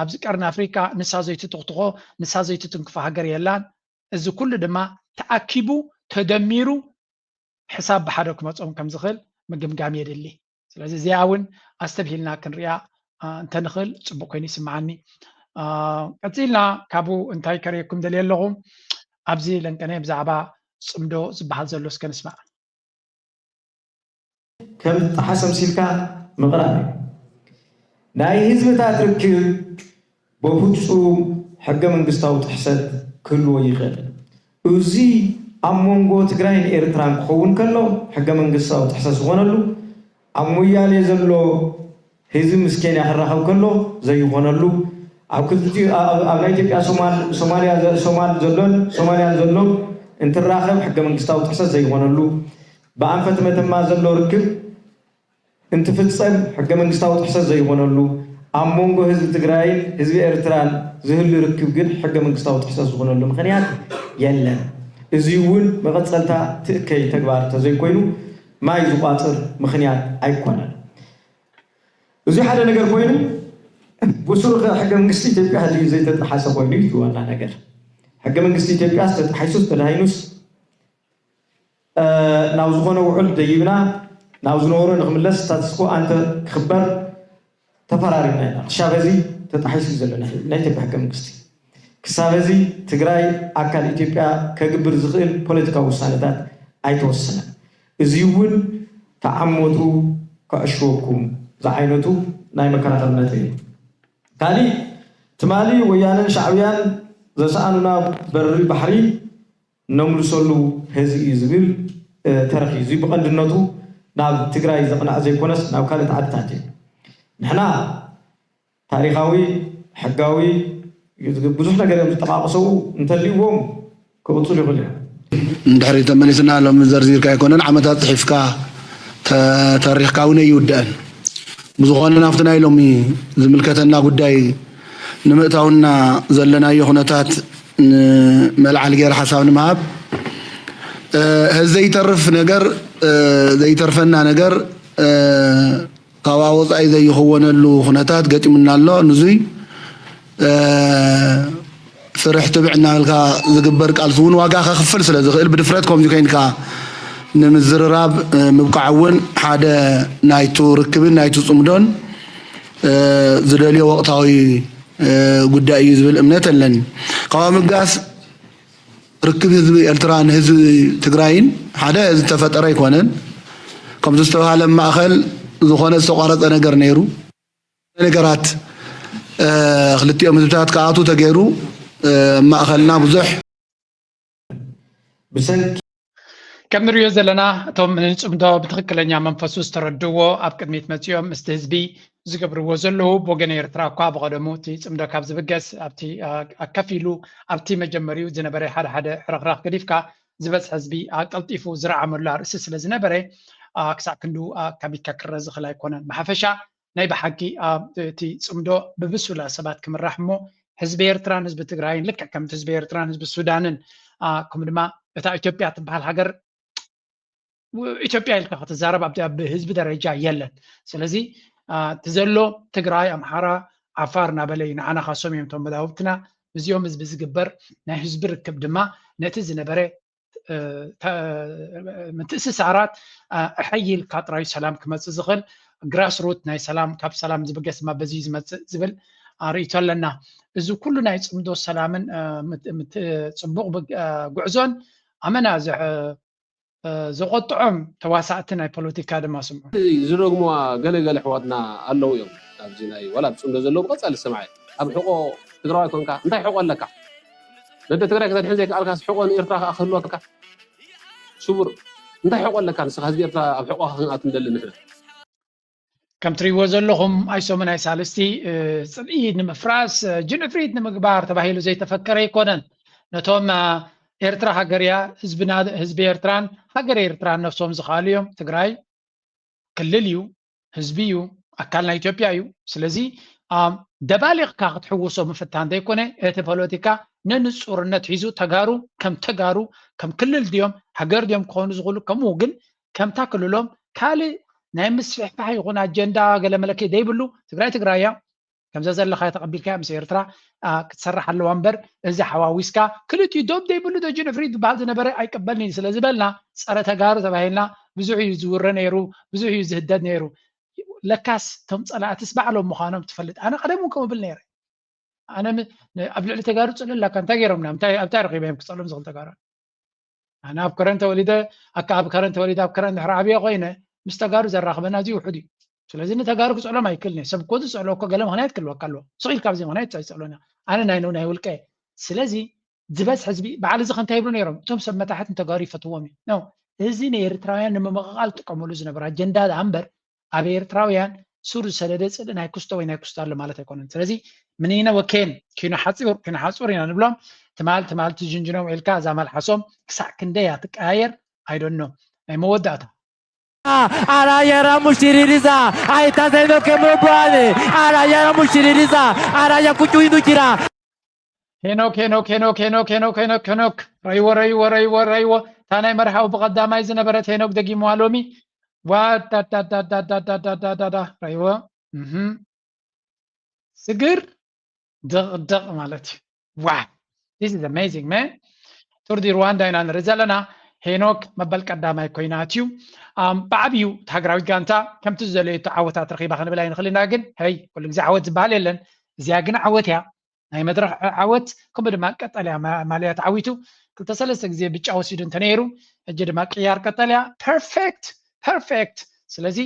ኣብዚ ቀርኒ ኣፍሪካ ንሳ ዘይትትኽትኾ ንሳ ዘይትትንክፎ ሃገር የላን። እዚ ኩሉ ድማ ተኣኪቡ ተደሚሩ ሕሳብ ብሓደ ክመፆም ከም ዝኽእል ምግምጋም የድሊ። ስለዚ እዚኣ እውን ኣስተብሂልና ክንሪኣ እንተንኽእል ፅቡቅ ኮይኑ ይስምዓኒ። ቀፂልና ካብኡ እንታይ ከርእየኩም ደልየ ኣለኹ ኣብዚ ለንቀነ ብዛዕባ ፅምዶ ዝበሃል ዘሎ እስከ ንስማዕ። ከም ጥሓስ ኣምሲልካ ምቕራብ እዩ። ናይ ህዝብታት ርክብ በፍፁም ሕገ መንግስታዊ ጥሕሰት ክህልዎ ይኽእል። እዚ ኣብ መንጎ ትግራይን ኤርትራን ክኸውን ከሎ ሕገ መንግስታዊ ጥሕሰት ዝኾነሉ፣ ኣብ ሞያሌ ዘሎ ህዝቢ ምስ ኬንያ ክራኸብ ከሎ ዘይኾነሉ፣ ኣብ ክልቲኡ ኣብ ናይ ኢትዮጵያ ሶማል ሶማልያ ሶማል ዘሎን ሶማልያን ዘሎ እንትራኸብ ሕገ መንግስታዊ ጥሕሰት ዘይኾነሉ፣ ብኣንፈት መተማ ዘሎ ርክብ እንትፍፀም ሕገ መንግስታዊ ጥሕሰት ዘይኾነሉ፣ ኣብ መንጎ ህዝቢ ትግራይን ህዝቢ ኤርትራን ዝህሉ ርክብ ግን ሕገ መንግስታዊ ጥሕሰት ዝኾነሉ ምኽንያት የለን። እዚ እውን መቐፀልታ ትእከይ ተግባር ተዘይኮይኑ ማይ ዝቋፅር ምኽንያት ኣይኮነን። እዚ ሓደ ነገር ኮይኑ ብሱሩ ከ ሕገ መንግስቲ ኢትዮጵያ ህዝቢ ዘይተጠሓሰ ኮይኑ እዩ ዋና ነገር። ሕገ መንግስቲ ኢትዮጵያ ተጣሒሱስ ተዳሂኑስ ናብ ዝኾነ ውዕል ደይብና ናብ ዝነበሮ ንክምለስ ስታትስኮ ኣንተ ክኽበር ተፈራሪምና ኢና። ክሻብ ሕዚ ተጣሒሱ እዩ ዘሎ ናይ ኢትዮጵያ ሕገ መንግስቲ። ክሳብ ሕዚ ትግራይ ኣካል ኢትዮጵያ ከግብር ዝኽእል ፖለቲካዊ ውሳነታት ኣይተወሰነን። እዚ እውን ተዓሞቱ ከዕሽወኩም ዝዓይነቱ ናይ መከራኸሪ ነጥቢ እዩ። ካሊእ ትማሊ ወያነን ሻዕብያን ዘሰኣኑና በሪ ባሕሪ ነምልሰሉ ሕዚ እዩ ዝብል ተረኽ እዩ። እዚ ብቐንድነቱ ናብ ትግራይ ዘቕንዐ ዘይኮነስ ናብ ካልኦት ዓድታት እዩ። ንሕና ታሪኻዊ፣ ሕጋዊ፣ ብዙሕ ነገር እዮም ዝጠቓቕሰው እንተልይዎም ክቕፅሉ ይኽእሉ እዮም። ንድሕሪት ተመሊስና ሎሚ ዘርዚርካ ኣይኮነን ዓመታት ፅሒፍካ ተሪኽካ እውን ኣይውድአን። ብዝኾነ ናብቲ ናይ ሎሚ ዝምልከተና ጉዳይ ንምእታውና ዘለናዮ ኩነታት ንመልዓል ገይረ ሓሳብ ንምሃብ ዘይተርፍ ነገር ዘይተርፈና ነገር ካብ ወፃኢ ዘይኸወነሉ ኩነታት ገጢሙና ኣሎ። ንዙይ ፍርሕ ትብዕ እናበልካ ዝግበር ቃልሲ እውን ዋጋ ከኽፍል ስለ ዝኽእል ብድፍረት ከምዚ ኮይንካ ንምዝርራብ ምብቃዕ እውን ሓደ ናይቱ ርክብን ናይቱ ፅምዶን ዝደልዮ ወቕታዊ ጉዳይ እዩ ዝብል እምነት ኣለኒ። ካብኣ ምብጋስ ርክብ ህዝቢ ኤርትራን ህዝቢ ትግራይን ሓደ ዝተፈጠረ ኣይኮነን። ከምቲ ዝተባህለ ማእኸል ዝኾነ ዝተቋረፀ ነገር ነይሩ። ነገራት ክልቲኦም ህዝብታት ክኣቱ ተገይሩ ማእኸልና ብዙሕ ብሰንኪ ከም ንሪኦ ዘለና እቶም ንፅምዶ ብትኽክለኛ መንፈሱ ዝተረድዎ ኣብ ቅድሚት መፂኦም ምስቲ ህዝቢ ዝገብርዎ ዘለዉ ብወገን ኤርትራ እኳ ብቐደሙ እቲ ፅምዶ ካብ ዝብገስ ኣብቲ ኣከፊሉ ኣብቲ መጀመሪኡ ዝነበረ ሓደ ሓደ ሕርኽራኽ ገዲፍካ ዝበዝሐ ህዝቢ ቀልጢፉ ዝረዓመሉ ኣርእስቲ ስለ ዝነበረ ክሳብ ክንዱ ኣካቢድካ ክረ ዝኽእል ኣይኮነን። ብሓፈሻ ናይ ብሓቂ እቲ ፅምዶ ብብሱላ ሰባት ክምራሕ እሞ ህዝቢ ኤርትራን ህዝቢ ትግራይን ልክዕ ከምቲ ህዝቢ ኤርትራን ህዝቢ ሱዳንን ከምኡ ድማ እታ ኢትዮጵያ ትበሃል ሃገር ኢትዮጵያ ኢልካ ክትዛረብ ኣብ ህዝቢ ደረጃ የለን። ስለዚ እቲ ዘሎ ትግራይ፣ ኣምሓራ፣ ዓፋር እናበለ እዩ ንዓና ካሶም እዮም እቶም መዳውብትና። ምስዚኦም ህዝቢ ዝግበር ናይ ህዝቢ ርክብ ድማ ነቲ ዝነበረ ምትእስሳራት ኣሐይልካ ጥራዩ ሰላም ክመፅእ ዝኽእል ግራስ ሩት ናይ ሰላም ካብ ሰላም ዝብገስ ድማ በዚ ዝመፅእ ዝብል ርእይቶ ኣለና። እዚ ኩሉ ናይ ፅምዶ ሰላምን ፅቡቕ ጉዕዞን ኣመና ዘቆጥዖም ተዋሳእቲ ናይ ፖለቲካ ድማ ስምዑ። ዝደግሙዋ ገለ ገለ ኣሕዋትና ኣለዉ እዮም። ኣብዚ ናይ ዋላ ኣብ ፅምዶ ዘለዉ ብቐፃሊ ስምዓይ ኣብ ሕቆ ትግራዋይ ኮንካ እንታይ ሕቆ ኣለካ? ነደ ትግራይ ክተድሕን ዘይከኣልካስ ሕቆ ንኤርትራ ከኣ ክህልወካ ስቡር እንታይ ሕቆ ኣለካ? ንስኻ ህዝቢ ኤርትራ ኣብ ሕቆ ክንኣቱ ንደሊ ንሕና። ከም ትሪእዎ ዘለኹም ኣይሶምን ኣይሳልስቲ ፅልኢ ንምፍራስ ጅንፍሪት ንምግባር ተባሂሉ ዘይተፈከረ ኣይኮነን። ነቶም ኤርትራ ሃገር እያ ህዝብና ህዝቢ ኤርትራን ሃገር ኤርትራን ነፍሶም ዝኻሉ እዮም። ትግራይ ክልል እዩ፣ ህዝቢ እዩ፣ ኣካል ናይ ኢትዮጵያ እዩ። ስለዚ ደባሊቕካ ክትሕውሶ ምፍታን ዘይኮነ እቲ ፖለቲካ ንንፁርነት ሒዙ ተጋሩ ከም ተጋሩ ከም ክልል ድዮም ሃገር ድዮም ክኾኑ ዝኽእሉ ከምኡ ግን ከምታ ክልሎም ካልእ ናይ ምስፍሕፋሕ ይኹን ኣጀንዳ ገለ መለኪ ዘይብሉ ትግራይ ትግራይ እያ። ከምዛ ዘለኻያ ተቐቢልካያ ምስ ኤርትራ ክትሰርሕ ኣለዋ እምበር እዚ ሓዋዊስካ ክልቲኡ ዶብ ዘይብሉ ዶ ጅንፍሪት ዝበሃል ዝነበረ ኣይቅበልን እዩ ስለ ዝበልና ፀረ ተጋሩ ተባሂልና ብዙሕ እዩ ዝውረ ነይሩ፣ ብዙሕ እዩ ዝህደድ ነይሩ። ለካስ እቶም ፀላእትስ ባዕሎም ምዃኖም ትፈልጥ። ኣነ ቀደም እውን ከምኡ ብል ነይረ። ኣነ ኣብ ልዕሊ ተጋሩ ፅልእ ኣለካ እንታይ ገይሮምና ኣብታይ ረኪበ እዮም ክፀልኦም ዝኽእል ተጋሩ ኣነ ኣብ ከረን ተወሊደ ኣካ ኣብ ከረን ተወሊደ ኣብ ከረን ድሕሪ ዓብየ ኮይነ ምስ ተጋሩ ዘራኽበና እዚ ውሑድ እዩ። ስለዚ ንተጋሩ ክፀሎም ኣይክልን እየ። ሰብ እኮ ዝፀሎ እኮ ገለ ምክንያት ክልወካ ኣለዎ። ስቕ ኢልካ ኣብዚ ምክንያት ኣይፀሎና ኣነ ናይ ናይ ውልቀ። ስለዚ ዝበዝሐ ህዝቢ በዓል እዚ ከንታይ ይብሉ ነይሮም እቶም ሰብ መታሕት ንተጋሩ ይፈትዎም እዩ ነው። እዚ ንኤርትራውያን ንምምቕቓል ጥቀመሉ ዝነበረ ኣጀንዳ ደኣ እምበር ኣብ ኤርትራውያን ሱር ዝሰደደ ፅልኢ ናይ ኩስቶ ወይ ናይ ኩስቶ ኣሎ ማለት ኣይኮነን። ስለዚ ምንይነ ወኬን ኪኖ ሓፂር ኪኖ ሓፁር ኢና ንብሎም። ትማል ትማል ትጅንጅኖም ኢልካ እዛ መልሓሶም ክሳዕ ክንደይ እያ ትቀያየር ኣይደኖ ናይ መወዳእታ Arayara mushiririza aitazeno kemobwale arayara mushiririza araya kuchuindukira ሄኖክ ሄኖክ ሄኖክ ሄኖክ ሄኖክ ሄኖክ ሄኖክ ረይዎ ረይዎ ረይዎ ረይዎ እታ ናይ መርሃዊ ብቐዳማይ ዝነበረት ሄኖክ ደጊምዋ ሎሚ ዋዳዳዳዳዳዳዳዳዳ ረይዎ ስግር ድቕድቕ ማለት እዩ። ዋ this is amazing man ቱር ዲ ሩዋንዳ ኢና ንርኢ ዘለና። ሄኖክ መበል ቀዳማይ ኮይና ኣትዩ ብዓብዩ ሃገራዊት ጋንታ ከምቲ ዝደለየቶ ዓወታት ረኺባ ክንብል ኣይንኽእል ኢና። ግን ሀይ ኩሉ ግዜ ዓወት ዝበሃል የለን። እዚኣ ግን ዓወት እያ። ናይ መድረኽ ዓወት ከምኡ ድማ ቀጠልያ ማልያ ተዓዊቱ ክልተ ሰለስተ ግዜ ብጫ ወሲዱ እንተነይሩ ሕጂ ድማ ቅያር ቀጠልያ perfect perfect። ስለዚ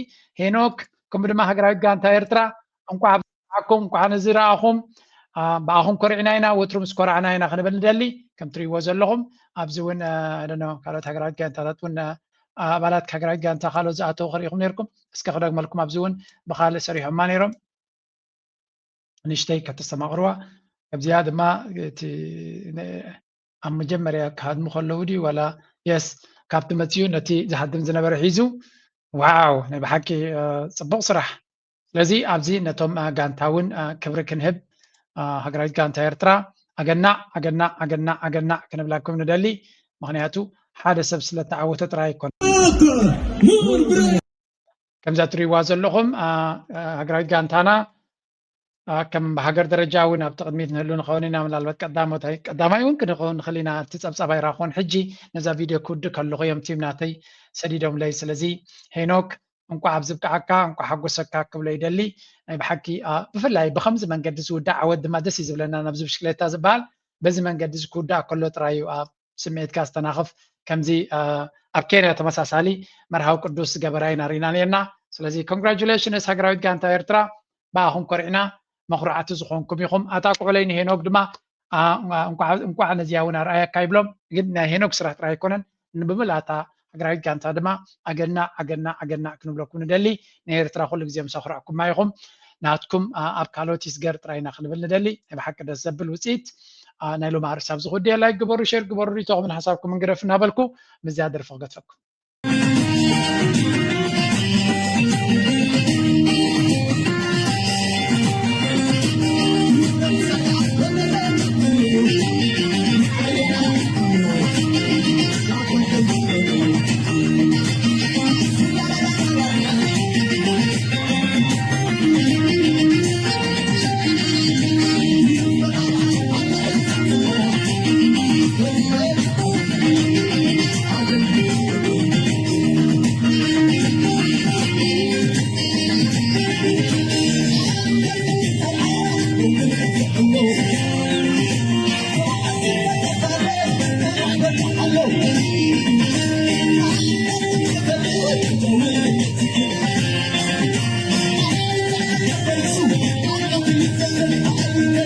ሄኖክ ከምኡ ድማ ሃገራዊት ጋንታ ኤርትራ እንኳዕ ኣብዓኩም እንኳዕ ነዚ ረኣኹም። ብኣኹም ኮሪዕና ኢና ወትሩ ምስ ኮራዕና ኢና ክንብል ንደሊ። ከም ትሪእዎ ዘለኹም ኣብዚ እውን ካልኦት ሃገራዊት ጋንታታት እውን ኣባላት ሃገራዊት ጋንታ ካልኦት ዝኣተዉ ክርኢኹም ነርኩም። እስከ ክደግመልኩም ኣብዚ እውን ብካልእ ሰሪሖማ ነይሮም። ንሽተይ ከተስተማቕርዋ። ካብዚኣ ድማ እቲ ኣብ መጀመርያ ክሃድሙ ከለዉ ድዩ ዋላ የስ ካብቲ መፅኡ ነቲ ዝሃድም ዝነበረ ሒዙ ዋው ናይ ብሓቂ ፅቡቕ ስራሕ። ስለዚ ኣብዚ ነቶም ጋንታ እውን ክብሪ ክንህብ ሃገራዊት ጋንታ ኤርትራ ኣገናዕ ኣገናዕ ኣገናዕ ኣገናዕ ክንብላኩም ንደሊ። ምክንያቱ ሓደ ሰብ ስለተዓወተ ጥራይ ኣይኮነ። ከምዛ ትሪእዋ ዘለኹም ሃገራዊት ጋንታና ከም ሃገር ደረጃ እውን ኣብቲ ቅድሚት ንህሉ ንኸውን ኢና። ምናልባት ቀዳሞታይ ቀዳማይ እውን ክንኸውን ንኽእል ኢና። እቲ ፀብፃብ ኣይራኹን ሕጂ ነዛ ቪድዮ ክውድእ ከለኹ እዮም ቲም ናተይ ሰዲዶምለይ። ስለዚ ሄኖክ እንኳዕ ኣብዚ ብቅዓካ እንኳዕ ሓጎሰካ ክብሎ ይደሊ። ናይ ብሓቂ ብፍላይ ብከምዚ መንገዲ ዝውዳእ ዓወት ድማ ደስ እዩ ዝብለና። ናብዚ ብሽክሌታ ዝበሃል በዚ መንገዲ እዚ ክውዳእ ከሎ ጥራይ እዩ ስምዒትካ ዝተናኽፍ ከምዚ ኣብ ኬንያ ተመሳሳሊ መርሃዊ ቅዱስ ዝገበራ ኢና ርኢና ነርና። ስለዚ congratulations ሃገራዊት ጋንታ ኤርትራ ብኣኹም ኮሪዕና መኹርዓቲ ዝኾንኩም ኢኹም። ኣታ ኩዕለይ ንሄኖክ ድማ እንኳዕ ነዚኣ እውን ኣርኣየካ ይብሎም። ግን ናይ ሄኖክ ስራሕ ጥራይ ኣይኮነን ብምላታ ትግራይ ጋንታ ድማ ኣገና ኣገና ኣገና ክንብለኩም ንደሊ። ንኤርትራ ኩሉ ግዜ ምስ ኣኹራዕኩማ ኢኹም። ናትኩም ኣብ ካልኦት ይስገር ጥራይና ክንብል ንደሊ። ናይ ብሓቂ ደስ ዘብል ውፅኢት ናይ ሎሚ ኣርእስቲ ኣብዚ ክውድእ። ላይክ ግበሩ፣ ሼር ግበሩ፣ ሪኢቶኹምን ሓሳብኩምን ግደፉ እናበልኩ ምስዚኣ ደርፊ ክገድፈኩም።